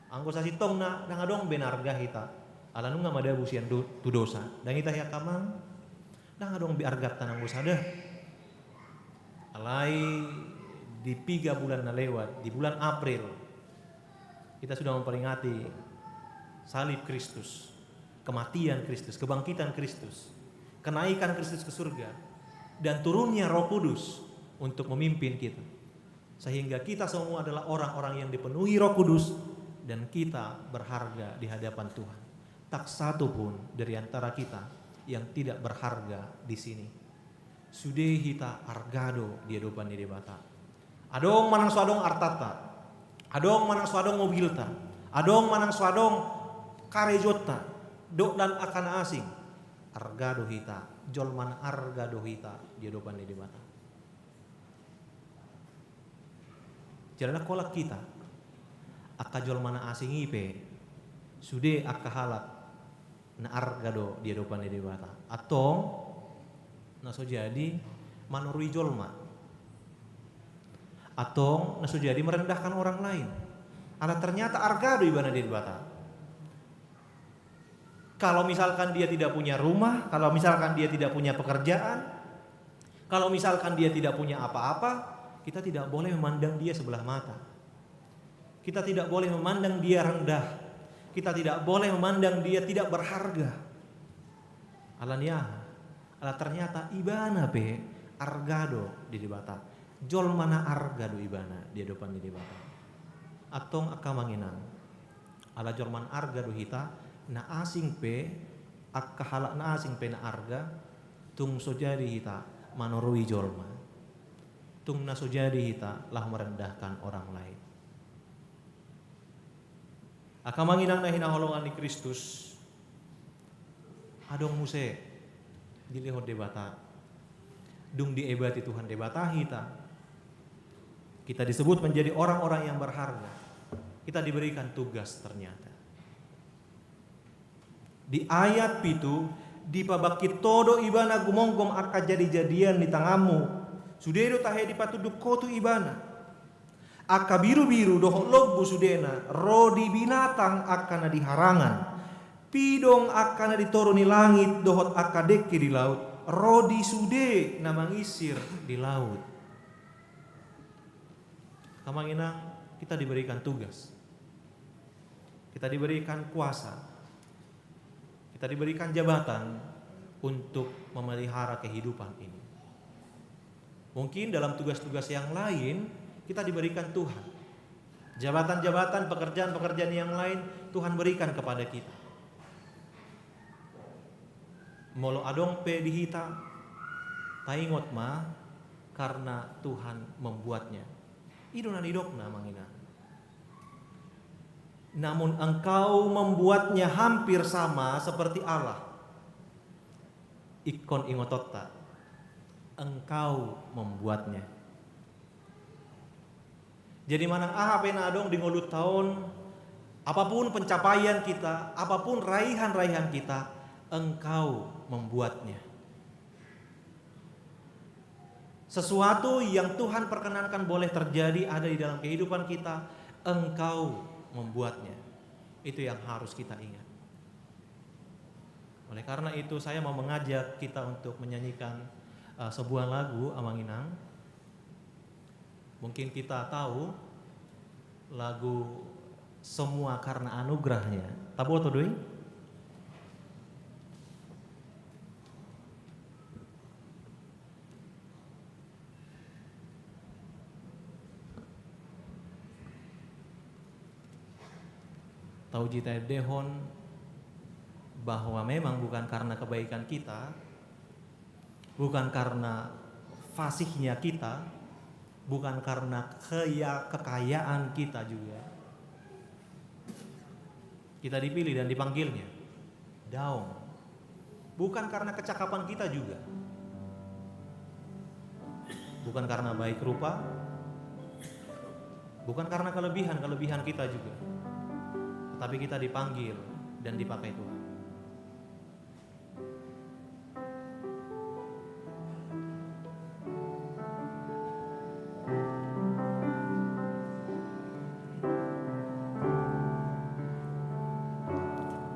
Anggo sasintongna, ndang adong be na arga hita. Ala nunga madabu sian do-, tu dosa. Ndang hita hian amang, ndang adong be arganta nanggo sada. Alai di piga bulan na lewat, di bulan April, kita sudah memperingati salib Kristus, kematian Kristus, kebangkitan Kristus, kenaikan Kristus ke surga, dan turunnya Roh Kudus untuk memimpin kita. Sehingga kita semua adalah orang-orang yang dipenuhi Roh Kudus dan kita berharga di hadapan Tuhan. Tak satu pun dari antara kita yang tidak berharga di sini. Sude hita arga do di adopan ni Debata. Adong manang so adong artanta, adong manang so adong mobilta, adong manang so adong karejonta, dohot angka na asing, arga do hita, jolma na arga do hita di adopan ni Debata. Jala ndang holan hita, angka jolma na asing i pe, sude angka halak na arga do di adopan ni Debata. Antong na so jadi manorui jolma. Antong na so jadi merendahkan orang lain. Ala ternyata arga do ibana di Debata. Kalau misalkan dia tidak punya rumah, kalau misalkan dia tidak punya pekerjaan, kalau misalkan dia tidak punya apa-apa, kita tidak boleh memandang dia sebelah mata. Kita tidak boleh memandang dia rendah. Kita tidak boleh memandang dia tidak berharga. Ala ni aha? Ala ternyata ibana pe arga do di Debata. Jolma na arga do ibana di adopan ni Debata. Antong angka amang inang, ala jolma na arga do hita, na asing pe, angka halak na asing pe na arga, tung so jadi hita manorui jolma. tung na so jadi hita laho merendahkan orang lain. Angka amang inang na hinaholongan ni Kristus, adong muse dilehon Debata. Dung diebati Tuhan Debata hita, kita disebut menjadi orang-orang yang berharga. Kita diberikan tugas ternyata. Di ayat pitu, dipabangkit Ho do ibana gumomgom angka jadijadian ni tanganmu. Sude do tahe dipatunduk Ho tu ibana. Angka birubiru dohot lombu sudena, ro di binatang angka na di harangan. Pidong angka na di toru ni langit dohot angka dengke di laut, ro di sude na mangisir di laut. Angka amang inang, kita diberikan tugas. Kita diberikan kuasa. Kita diberikan jabatan untuk memelihara kehidupan ini. Mungkin dalam tugas-tugas yang lain kita diberikan Tuhan. Jabatan-jabatan, pekerjaan-pekerjaan yang lain Tuhan berikan kepada kita. Molo adong pe di hita, taingot ma, karena Tuhan membuatnya. I do na nidokna, amang inang. Namun engkau membuatnya hampir sama seperti Allah. Ingkon ingotonta, engkau membuatnya. Jadi manang aha pe na adong di ngolunta on, apapun pencapaian kita, apapun raihan-raihan kita, engkau membuatnya. Sesuatu yang Tuhan perkenankan boleh terjadi ada di dalam kehidupan kita, engkau membuatnya. Itu yang harus kita ingat. Oleh karena itu, saya mau mengajak kita untuk menyanyikan, eh, sebuah lagu, amang inang. Mungkin kita tahu lagu Semua Karena Anugerahnya. Taboto do i? Tahu, taendehon bahwa memang bukan karena kebaikan kita, bukan karena fasihnya kita, bukan karena kaya-, kekayaan kita juga. Kita dipilih dan dipanggilnya. Daong. Bukan karena kecakapan kita juga. Bukan karena baik rupa. Bukan karena kelebihan-kelebihan kita juga. Tetapi kita dipanggil dan dipakai Tuhan.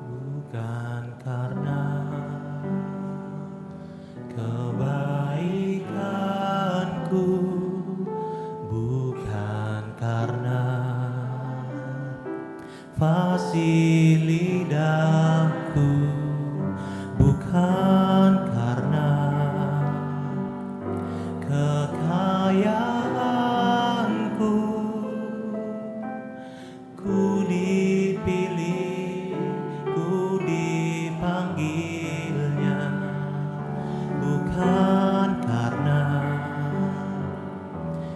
Bukan karena kebaikanku, bukan karena fasih lidahku, bukan karena kekayaanku, ku dipilih, ku dipanggilnya, bukan karena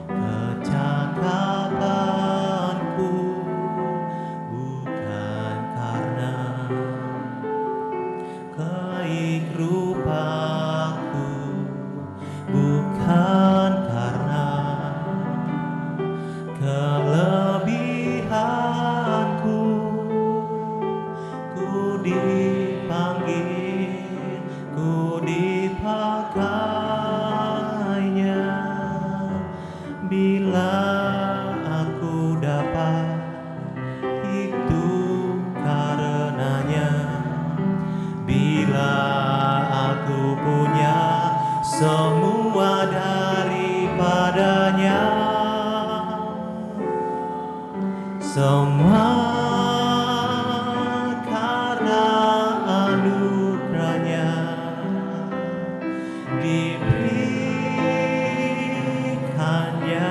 kecakapanku, bukan karena keikrupaku, bukan karena kelebihanku, ku dipanggil, ku dipakainya. Bila aku dapat, itu karenanya. Bila aku punya semua daripadanya, semua karena anugerahnya diberikannya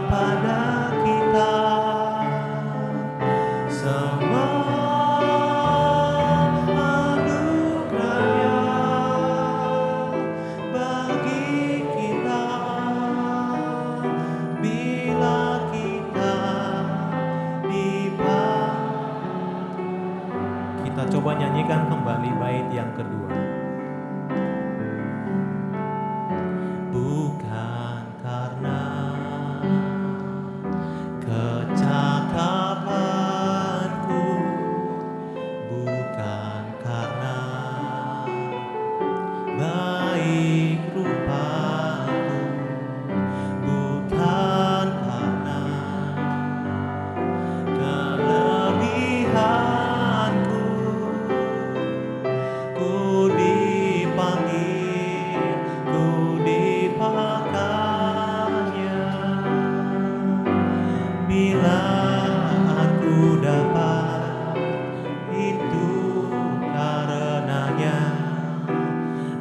pada kita. Semua anugerahnya bagi kita. Kita kembali bait yang kedua. Bukan karena kecakapanku, bukan karena baik rupaku, bukan karena kelebihanku, ku dipanggil, ku dipakainya. Bila aku dapat, itu karenanya.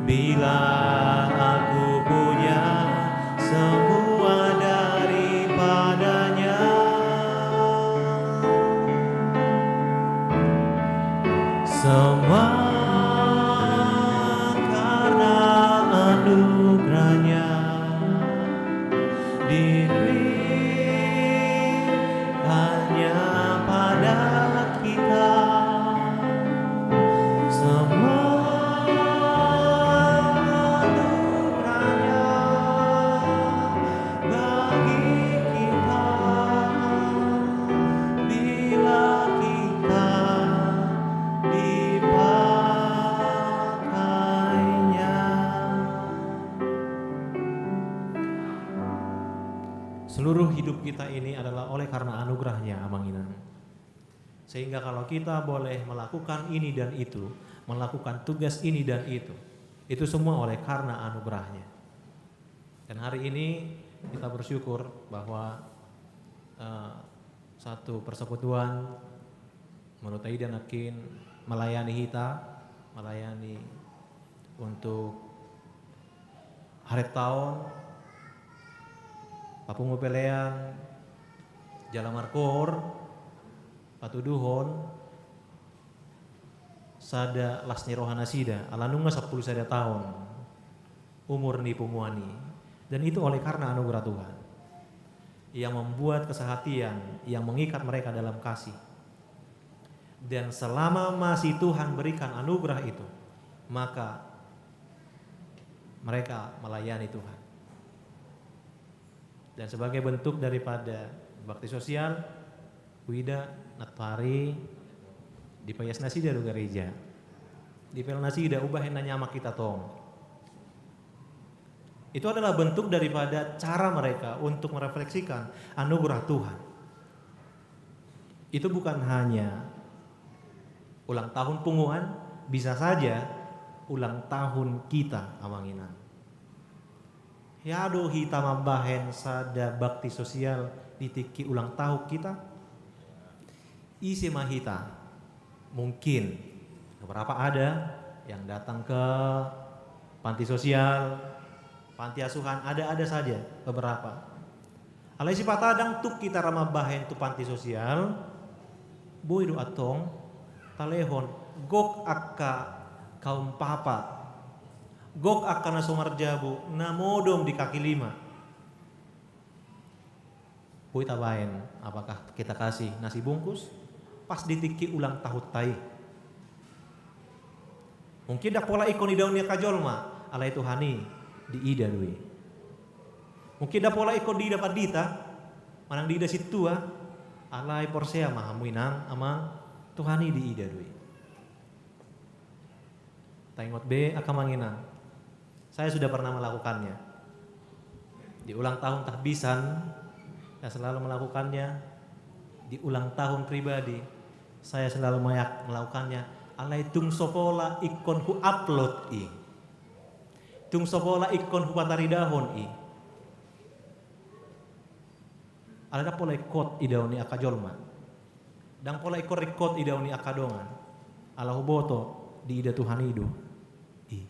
Bila aku punya, semua daripadanya. Semua karena anugerahnya diberi hanya pada kita. Semua anugerahnya bagi kita, bila kita dipakainya. Seluruh hidup kita ini adalah oleh karena anugerahnya, Amang Inang. Sehingga kalau kita boleh melakukan ini dan itu, melakukan tugas ini dan itu, itu semua oleh karena anugerahnya. Dan hari ini kita bersyukur bahwa, eh, satu persekutuan Manuta Ida nangkin melayani hita, melayani untuk haretaon, papungu pelean, jala markoor, patuduhon sada las ni roha nasida, ala nunga sampulu sada taon umur ni punguan i. Dan itu oleh karena anugerah Tuhan yang membuat kesehatian yang mengikat mereka dalam kasih. Dan selama masih Tuhan berikan anugerah itu, maka mereka melayani Tuhan. Dan sebagai bentuk daripada bakti sosial, huida nantoari dipaias nasida do gareja. Dipel nasida, umbahen na nyaman hita tong. Itu adalah bentuk daripada cara mereka untuk merefleksikan anugerah Tuhan. Itu bukan hanya ulang tahun punguan, bisa saja ulang tahun kita, Amang Inang. Hea do hita mambahen sada bakti sosial di tingki ulang tahun kita? Ise ma hita? Mungkin beberapa ada yang datang ke panti sosial, panti asuhan, ada-ada saja beberapa. Alai sipata ndang tuk hita ra mambahen tu panti sosial, boi do antong talehon, gok angka kaum papa, gok angka na so marjabu, na modom di kaki lima. Boi tabahen, apakah kita kasih nasi bungkus pas di tingki ulang tahunta i? Mungkin ndang pola ingkon idaon ni angka jolma, alai Tuhan i diida do i. Mungkin ndang pola ingkon diida pandita, manang diida sintua, alai porsea ma hamu, Inang, Amang, Tuhan i diida do i. Taingot be angka, Amang Inang, saya sudah pernah melakukannya. Di ulang tahun tahbisan, saya selalu melakukannya. Di ulang tahun pribadi, saya selalu mayak melakukannya. Alai tung so pola ingkon hu-upload i. Tung so pola ingkon hupataridahon i. Alai ndang pola ingkon idaon ni angka jolma. Ndang pola ingkon ringkot idaon ni angka dongan. Ala huboto diida Tuhan i do i.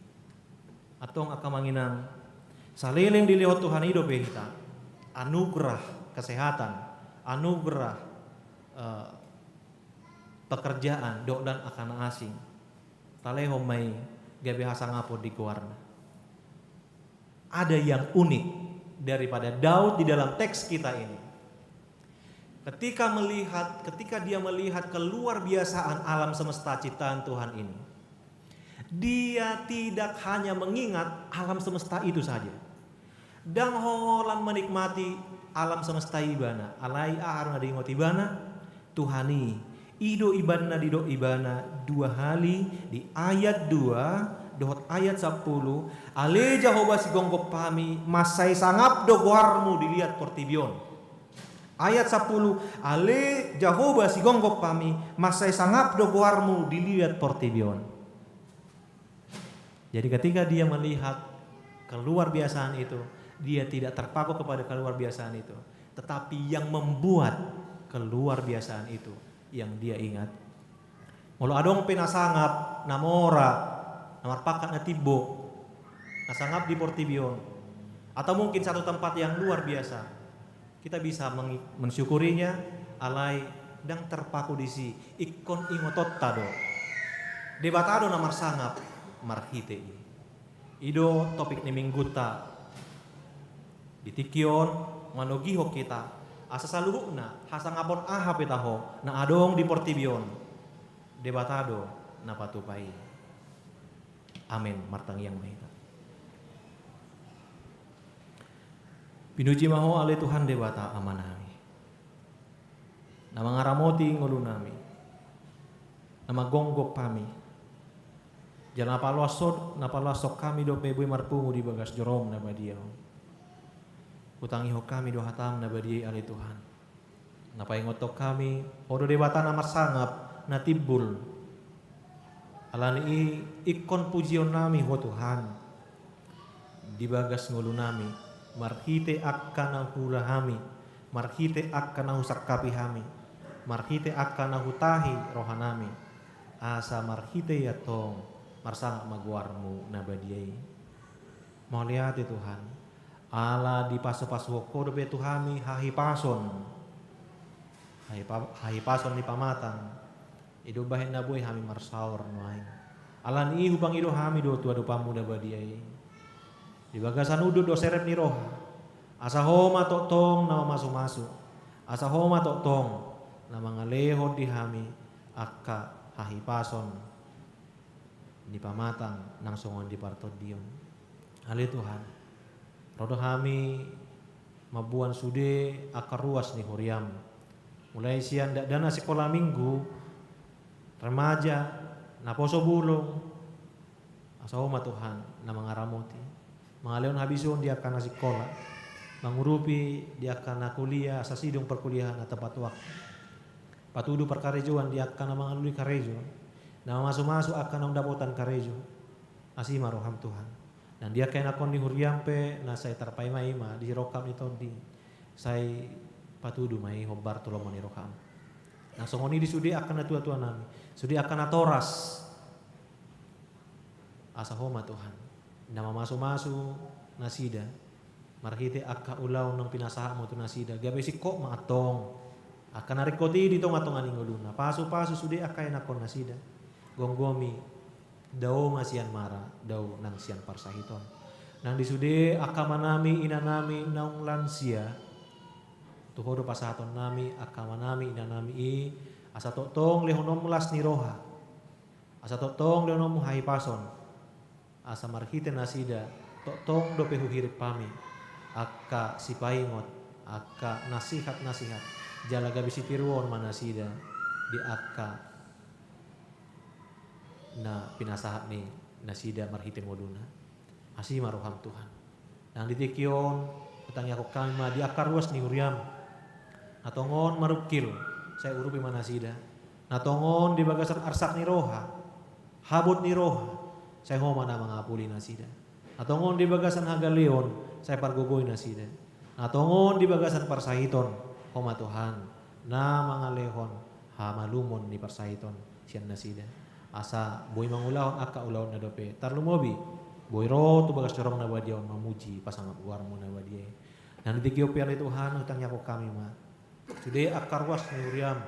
Antong angka, Amang Inang, saleleng dilehon Tuhan i dope hita anugerah kesehatan, anugerah, eh, pekerjaan, dohot angka na asing. Talehon ma i gabe hasangapon di goarna. Ada yang unik daripada Daud di dalam teks kita ini. Ketika melihat, ketika dia melihat keluar biasaan alam semesta ciptaan Tuhan ini, dia tidak hanya mengingat alam semesta itu saja. Ndang holan menikmati alam semesta ibana, alai aha do na diingot ibana? Tuhan i. I do ibana, didok ibana dua hali di ayat dua dohot ayat sampulu, ale Jahowa sigomgom hami, mansai sangap do goarmu di liat portibi on. Ayat sampulu, ale Jahowa sigomgom hami, mansai sangap do goarmu di liat portibi on. Jadi ketika dia melihat keluar biasaan itu, dia tidak terpaku kepada keluar biasaan itu, tetapi yang membuat keluar biasaan itu yang dia ingat. Molo adong pe na sangap, na mora, na marpangkat na timbo, na sangap di portibi on, atau mungkin satu tempat yang luar biasa, kita bisa mengi-, mensyukurinya, alai ndang terpaku disi, ingkon ingotonta do. Debata do na marsangap marhite i. I do topik ni minggunta di tingki on, manogihon hita asa saluhutna hasangapon aha pe taho na adong di portibi on, Debata do na patupa i. Amen. Martangiang ma hita. Pinuji ma Ho ale Tuhan Debata Amanami, na mangaramoti ngolunami, na manggomgom hami, jala na paloashon, na paloashon hami dope boi marpungu di bagas joroM na badia on. Hutangihon hami do hataM na badia i ale Tuhan, na paingothon hami, Ho do Debata na marsangap, na timbul. Alani i ingkon pujionnami Ho Tuhan di bagas ngolunami, marhite angka na huula hami, marhite angka na husangkapi hami, marhite angka na hutahi rohanami, asa marhite i antong marsangap ma goarMu na badia i. Mauliate Tuhan, ala dipasupasuhon Ho dope tu hami hahipason, hahipa-, hahipason ni pamatang. I do umbahen na boi hami marsaor nuaeng. Alani i hupangido hami do tu adopanMu na badia i, di bagasan unduk dohot serep ni roha, asa Ho ma tongtong na mamasumasu, asa Ho ma tongtong na mangalehon di hami angka hahipason ni pamatang nang songon di partondion. Ale Tuhan, ro do hami mamboan sude angka ruas ni huriaM, mulai sian dakdanak sikola minggu, remaja, naposo bulung, asa Ho ma Tuhan na mangaramoti, mangalehon habisuhon di angka na sikola, mangurupi di angka na kuliah asa sidung parkuliahanna tepat waktu, patudu parkarejoan di angka na mangalului karejo, na mamasumasu angka naung dapotan karejo. Asi ma rohaM Tuhan. Nang di angka ianakhon ni huriaM pe na sai tarpaima i ma di rongkap ni tondi, sai patudu ma i hombar tu lomo ni rohaM. Nang songon i di sude angka natuatuanami, sude angka natoras, asa Ho ma Tuhan na mamasumasu nasida marhite angka ulaon naung pinasahatMu tu nasida, gabe singkop ma antong angka na ringkot i di tongatonga ni ngoluna. Pasupasu sude angka ianakhon nasida, gomgomi, dao ma sian mara, dao nang sian parsahiton. Nang di sude angka amanami inanami naung lansia, tu Ho do pasahatonnami angka amanami inanami i, asa tongtong lehononMu las ni roha, asa tongtong lehononMu hahipason, asa marhite nasida tongtong dope huhirim hami angka sipaingot, angka nasihat-nasihat, jala gabe sitiruon ma nasida di angka na pinasahat ni nasida marhite ngoluna. Asi ma rohaM Tuhan. Nang di tingki on, hutangiangkon hami ma di angka ruas ni huriaM, na tongon marungkil, sai urupi ma nasida. Na tongon di bagasan arsak ni roha, habot ni roha, sai Ho ma na mangapuli nasida. Na tongon di bagasan hagaleon, sai pargogoi nasida. Na tongon di bagasan parsahiton, Ho ma Tuhan na mangalehon hamalumon ni parsahiton sian nasida, asa boi mangulahon angka ulaonna dope, tarlumobi boi ro tu bagas joroM na badia on mamuji pasangap goarMu na badia i. Nang di tingki on pe ale Tuhan, hutangiangkon hami ma sude angka ruas ni huriaM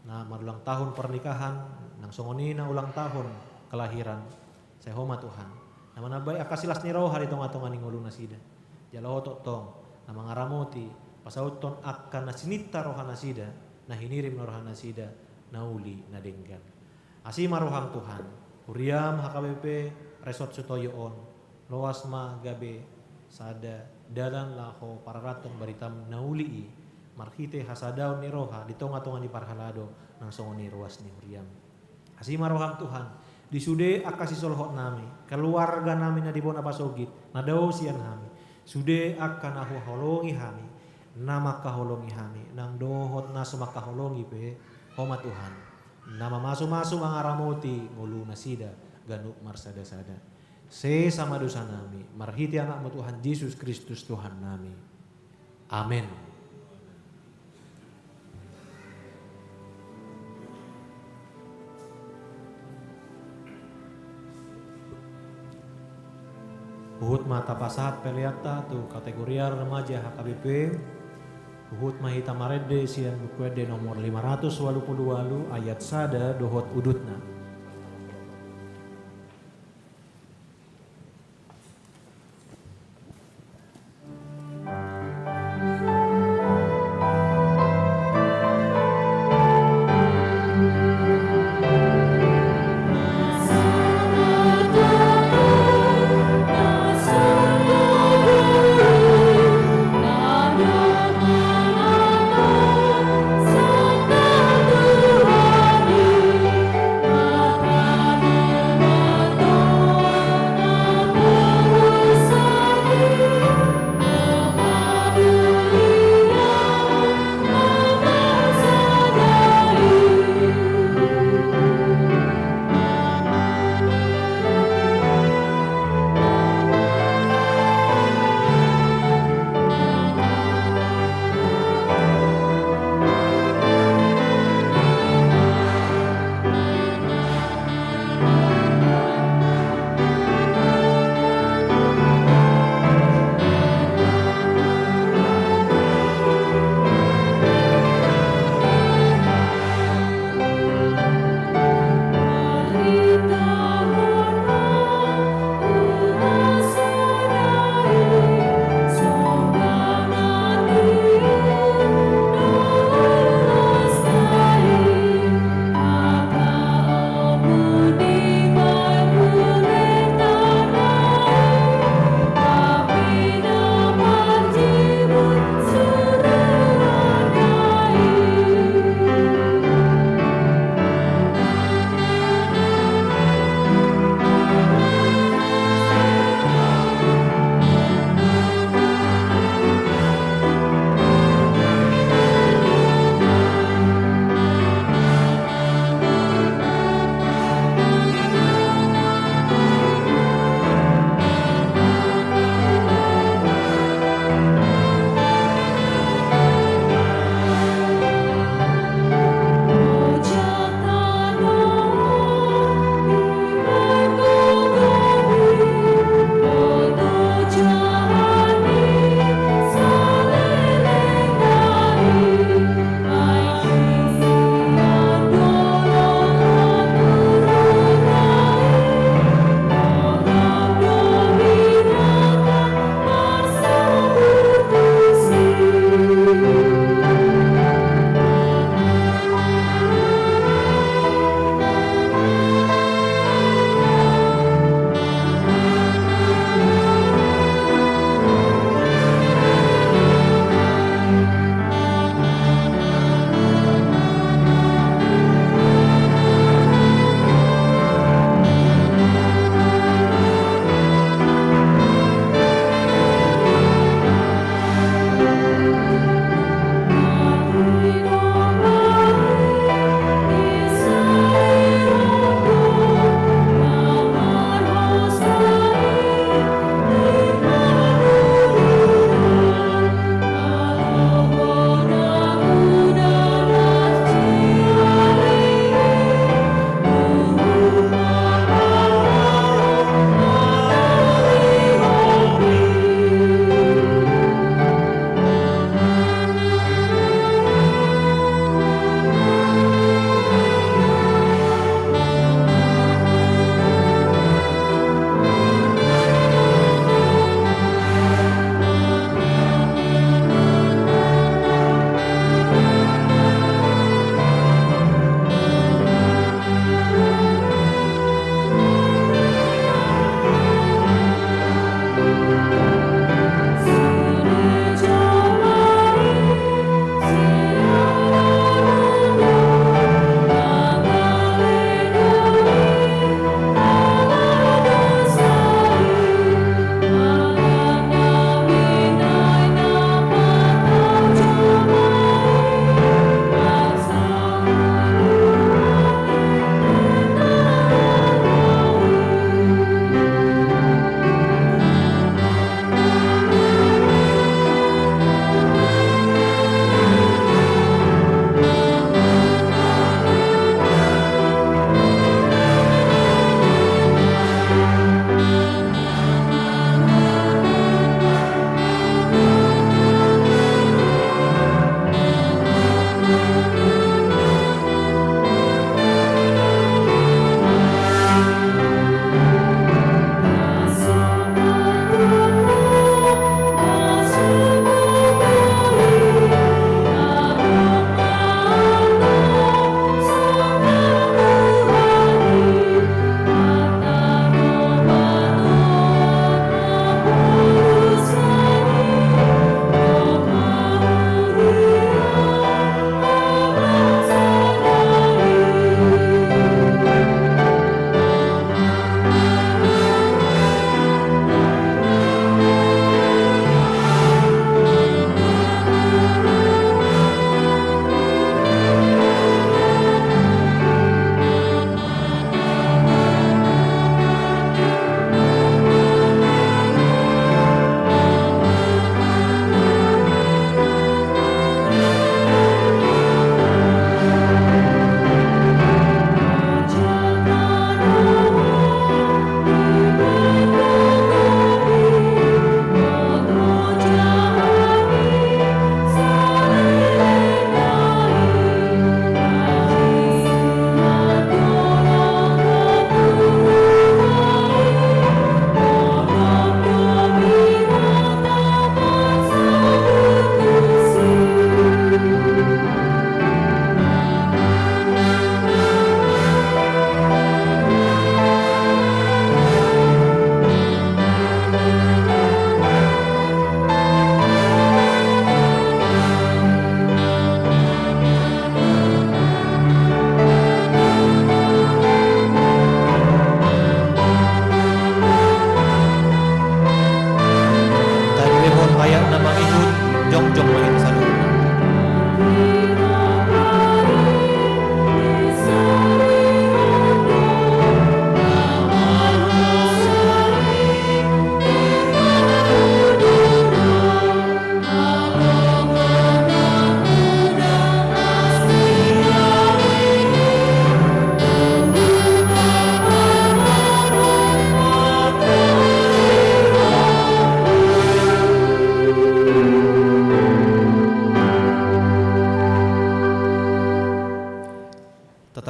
na marulang tahun pernikahan, nang songon i na ulang tahun kelahiran, sai Ho ma Tuhan na manambai angka silas ni roha di tongatonga ni ngolu nasida. Jala Ho tongtong na mangaramoti Pasauthon angka na sininta rohanasida, na hinirim rohanasida, na uli na denggan. Asi ma roham Tuhan, huriam H K B P Resort Sutoyo on, loas ma gabe sada dalan laho pararathon baritam na uli i, marhite hasadaon ni roha di tonga-tonga ni parhalado, nang songon i ruas ni huriam. Asi ma roham Tuhan, di sude angka sisolhot nami, keluarga nami na di bona pasogit, na dao sian hami, sude angka na huhaholongi hami, na mangkaholongi hami, nang dohot na so mangkaholongi pe, Ho ma Tuhan, na mamasu-masu mangaramoti ngolunasida ganup marsada-sada. Sesa ma dosa nami, marhite Anakmu Tuhan Jesus Kristus Tuhan nami. Amen. Huhut ma tapasahat peleanta tu kategorial remaja H K B P. Huhut ma hita marende sian Buku Ende nomor lima ratus walu pulu walu, ayat sada dohot udutna.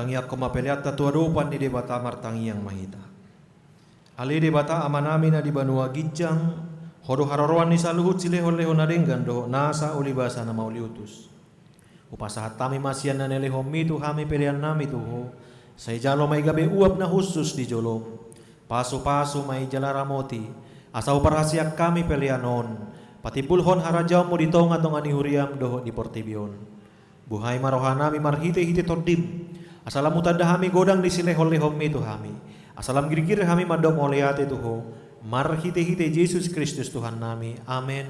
Tangiangkon ma peleanta tu adopan ni Debata. Martangiang ma hita. Ale Debata Amanami na di banua ginjang, Ho do haroroan ni saluhut silehonlehon na denggan dohot nasa ulibasa na mauliutus. Hupasahat hami ma sian na nilehonMi tu hami peleannami tu Ho, sai jalo ma i gabe uap na hushus di joloM. Pasupasu ma i jala ramoti, asa huparhaseang hami pelean on patimbulhon harajaonMu di tongatonga ni huriaM dohot di portibi on. Buhai ma rohanami marhitehite TondiM, asa lam hutanda hami godang ni silehonlehonMi tu hami, asa lam girgir hami mandok mauliate tu Ho, marhitehite Jesus Kristus Tuhannami. Amen.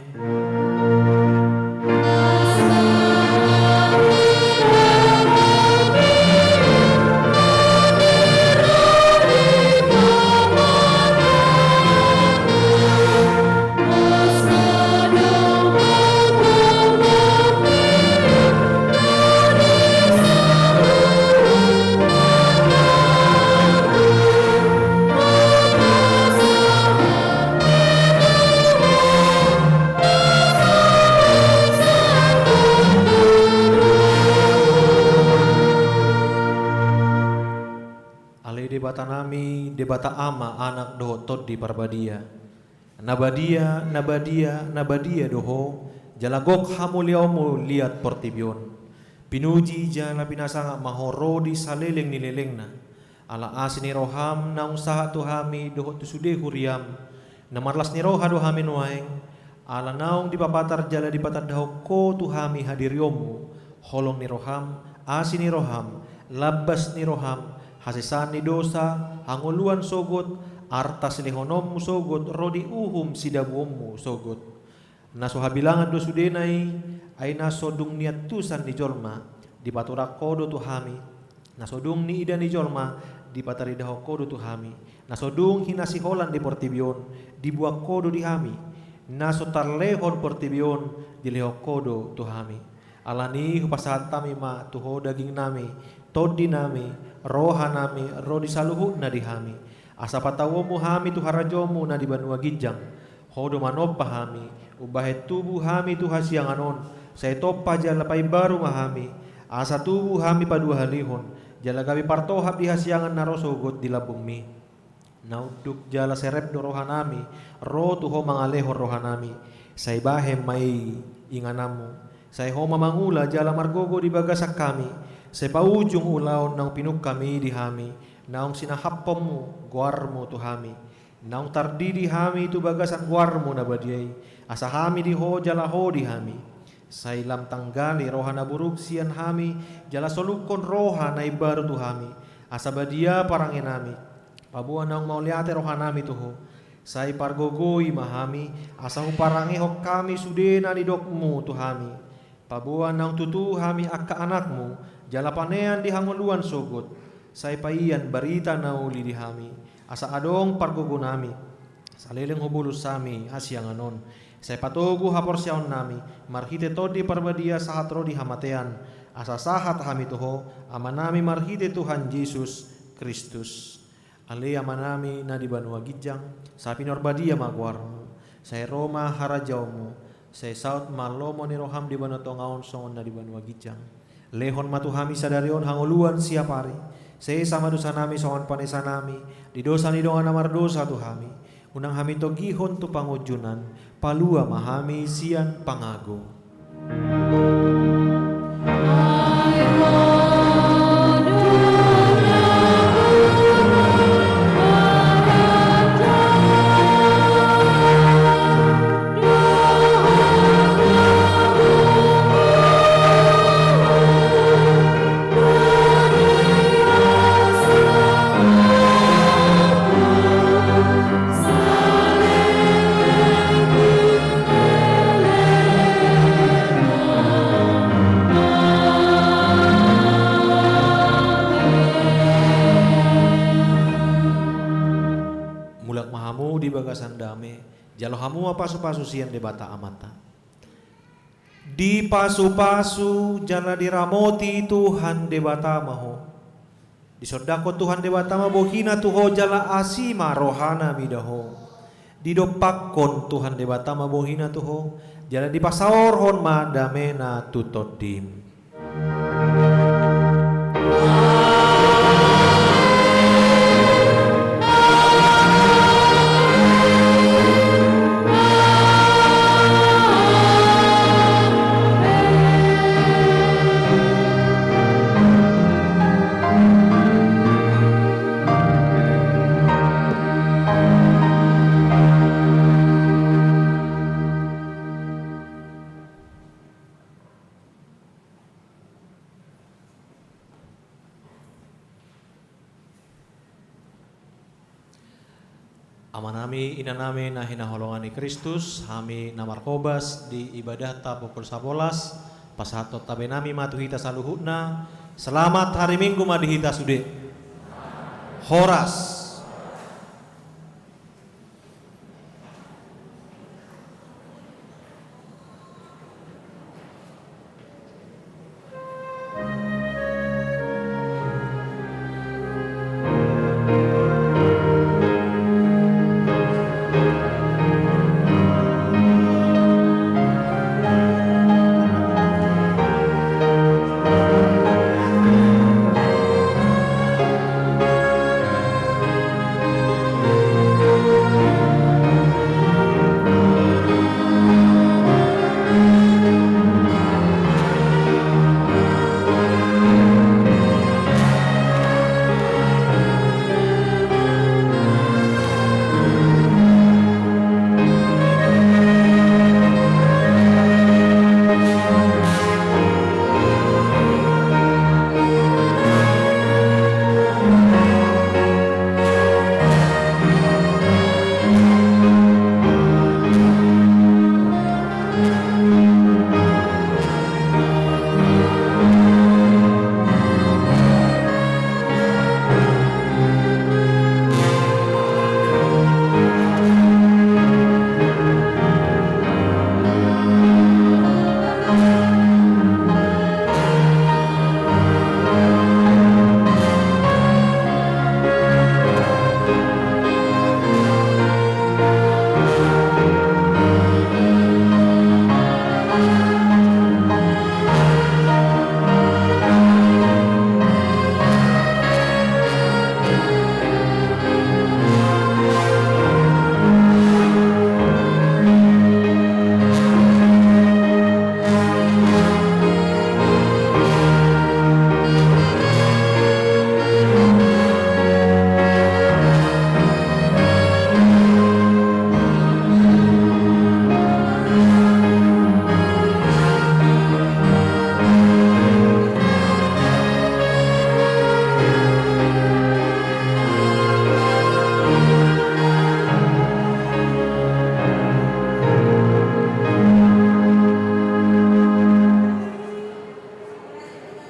Ale Debatanami, Debata Ama, Anak dohot Tondi Parbadia. Na badia, na badia, na badia do Ho, jala gok hamuliaonMu liat portibi on. Pinuji jala pinasangap ma Ho ro di saleleng ni lelengna. Ala asi ni rohaM naung sahat tu hami dohot tu sude huriaM, na marlas ni roha do hami nuaeng, ala naung dipapatar jala dipatandahon Ho tu hami hadirionMu, holong ni rohaM, asi ni rohaM, lambas ni rohaM, hasesaan ni dosa, hangoluan sogot, arta silehononMu sogot, ro di uhum sidabuonMu sogot. Na so habilangan do sudena i, ai na so dung niantusan ni jolma, dipaturang Ho do tu hami. Na so dung niida ni jolma, dipataridahon Ho do tu hami. Na so dung hinasiholan di portibi on, dibuang Ho do di hami. Na so tarlehon portibi on, dilehon Ho do tu hami. Alani i hupasahat hami ma tu Ho dagingnami, tondinami, rohanami, ro di saluhutna di hami. Asa patauonMu hami tu harajaonMu na di banua ginjang. Ho do manompa hami, umbahen tubu hami tu hasiangan on, sai tompa jala paimbaru ma hami, asa tubu hami paduahalihon, jala gabe partohap di hasiangan na ro sogot di lambungMi. Na unduk jala serep do rohanami, ro tu Ho mangalehon rohanami, sai bahen ma i ingananMu, sai Ho ma mangula jala margogo di bagasan hami, sai paujung ulaon naung pinungkaMi di hami, naung sinahapkonMu goarMu tu hami. Naung tardidi hami tu bagasan goarMu na badia i, asa hami di Ho jala Ho di hami. Sai lam tanggali roha na buruk sian hami, jala solukkon roha na imbaru tu hami, asa badia parangenami. Paboa naung mauliate rohanami tu Ho, sai pargogoi ma hami, asa huparangehon hami sude na nidokMu tu hami. Paboa naung tutu hami angka anakMu, jala panean di hangoluan sogot, sai paian barita na uli di hami, asa adong pargogonami. Saleleng hubolus hami hasiangan on, sai patogu haporseaonnami, marhite Tondi Parbadia sahat ro di hamatean, asa sahat hami tu Ho, Amanami, marhite Tuhan Jesus Kristus. Ale Amanami na di banua ginjang, sai pinarbadia ma goarMu, sai ro ma harajaonMu, sai saut ma lomo ni rohaM di banua tonga on songon na di banua ginjang. Lehon ma tu hami sadari on hangoluan siapari, sesa ma dosanami songon panesanami di dosa ni dongan na mardosa tu hami, unang hami togihon tu pangunjunan, palua ma hami sian pangago. Mulak ma hamu di bagasan dame, jalo hamu ma pasupasu sian Debata Amanta. Dipasupasu jala diramoti Tuhan Debata ma ho. Disondangkon Tuhan Debata ma bohina tu ho jala asi ma rohana mida ho. Didompakkon Tuhan Debata ma bohina tu ho, jala dipasaorhon ma damena tu tondim. Amanami, inanami na hinaholongan ni Kristus, hami na marhobas di ibadahta pukul sabolas, pasahathon tabe nami ma tu hita saluhutna. Selamat hari Minggu ma di hita sude. Horas.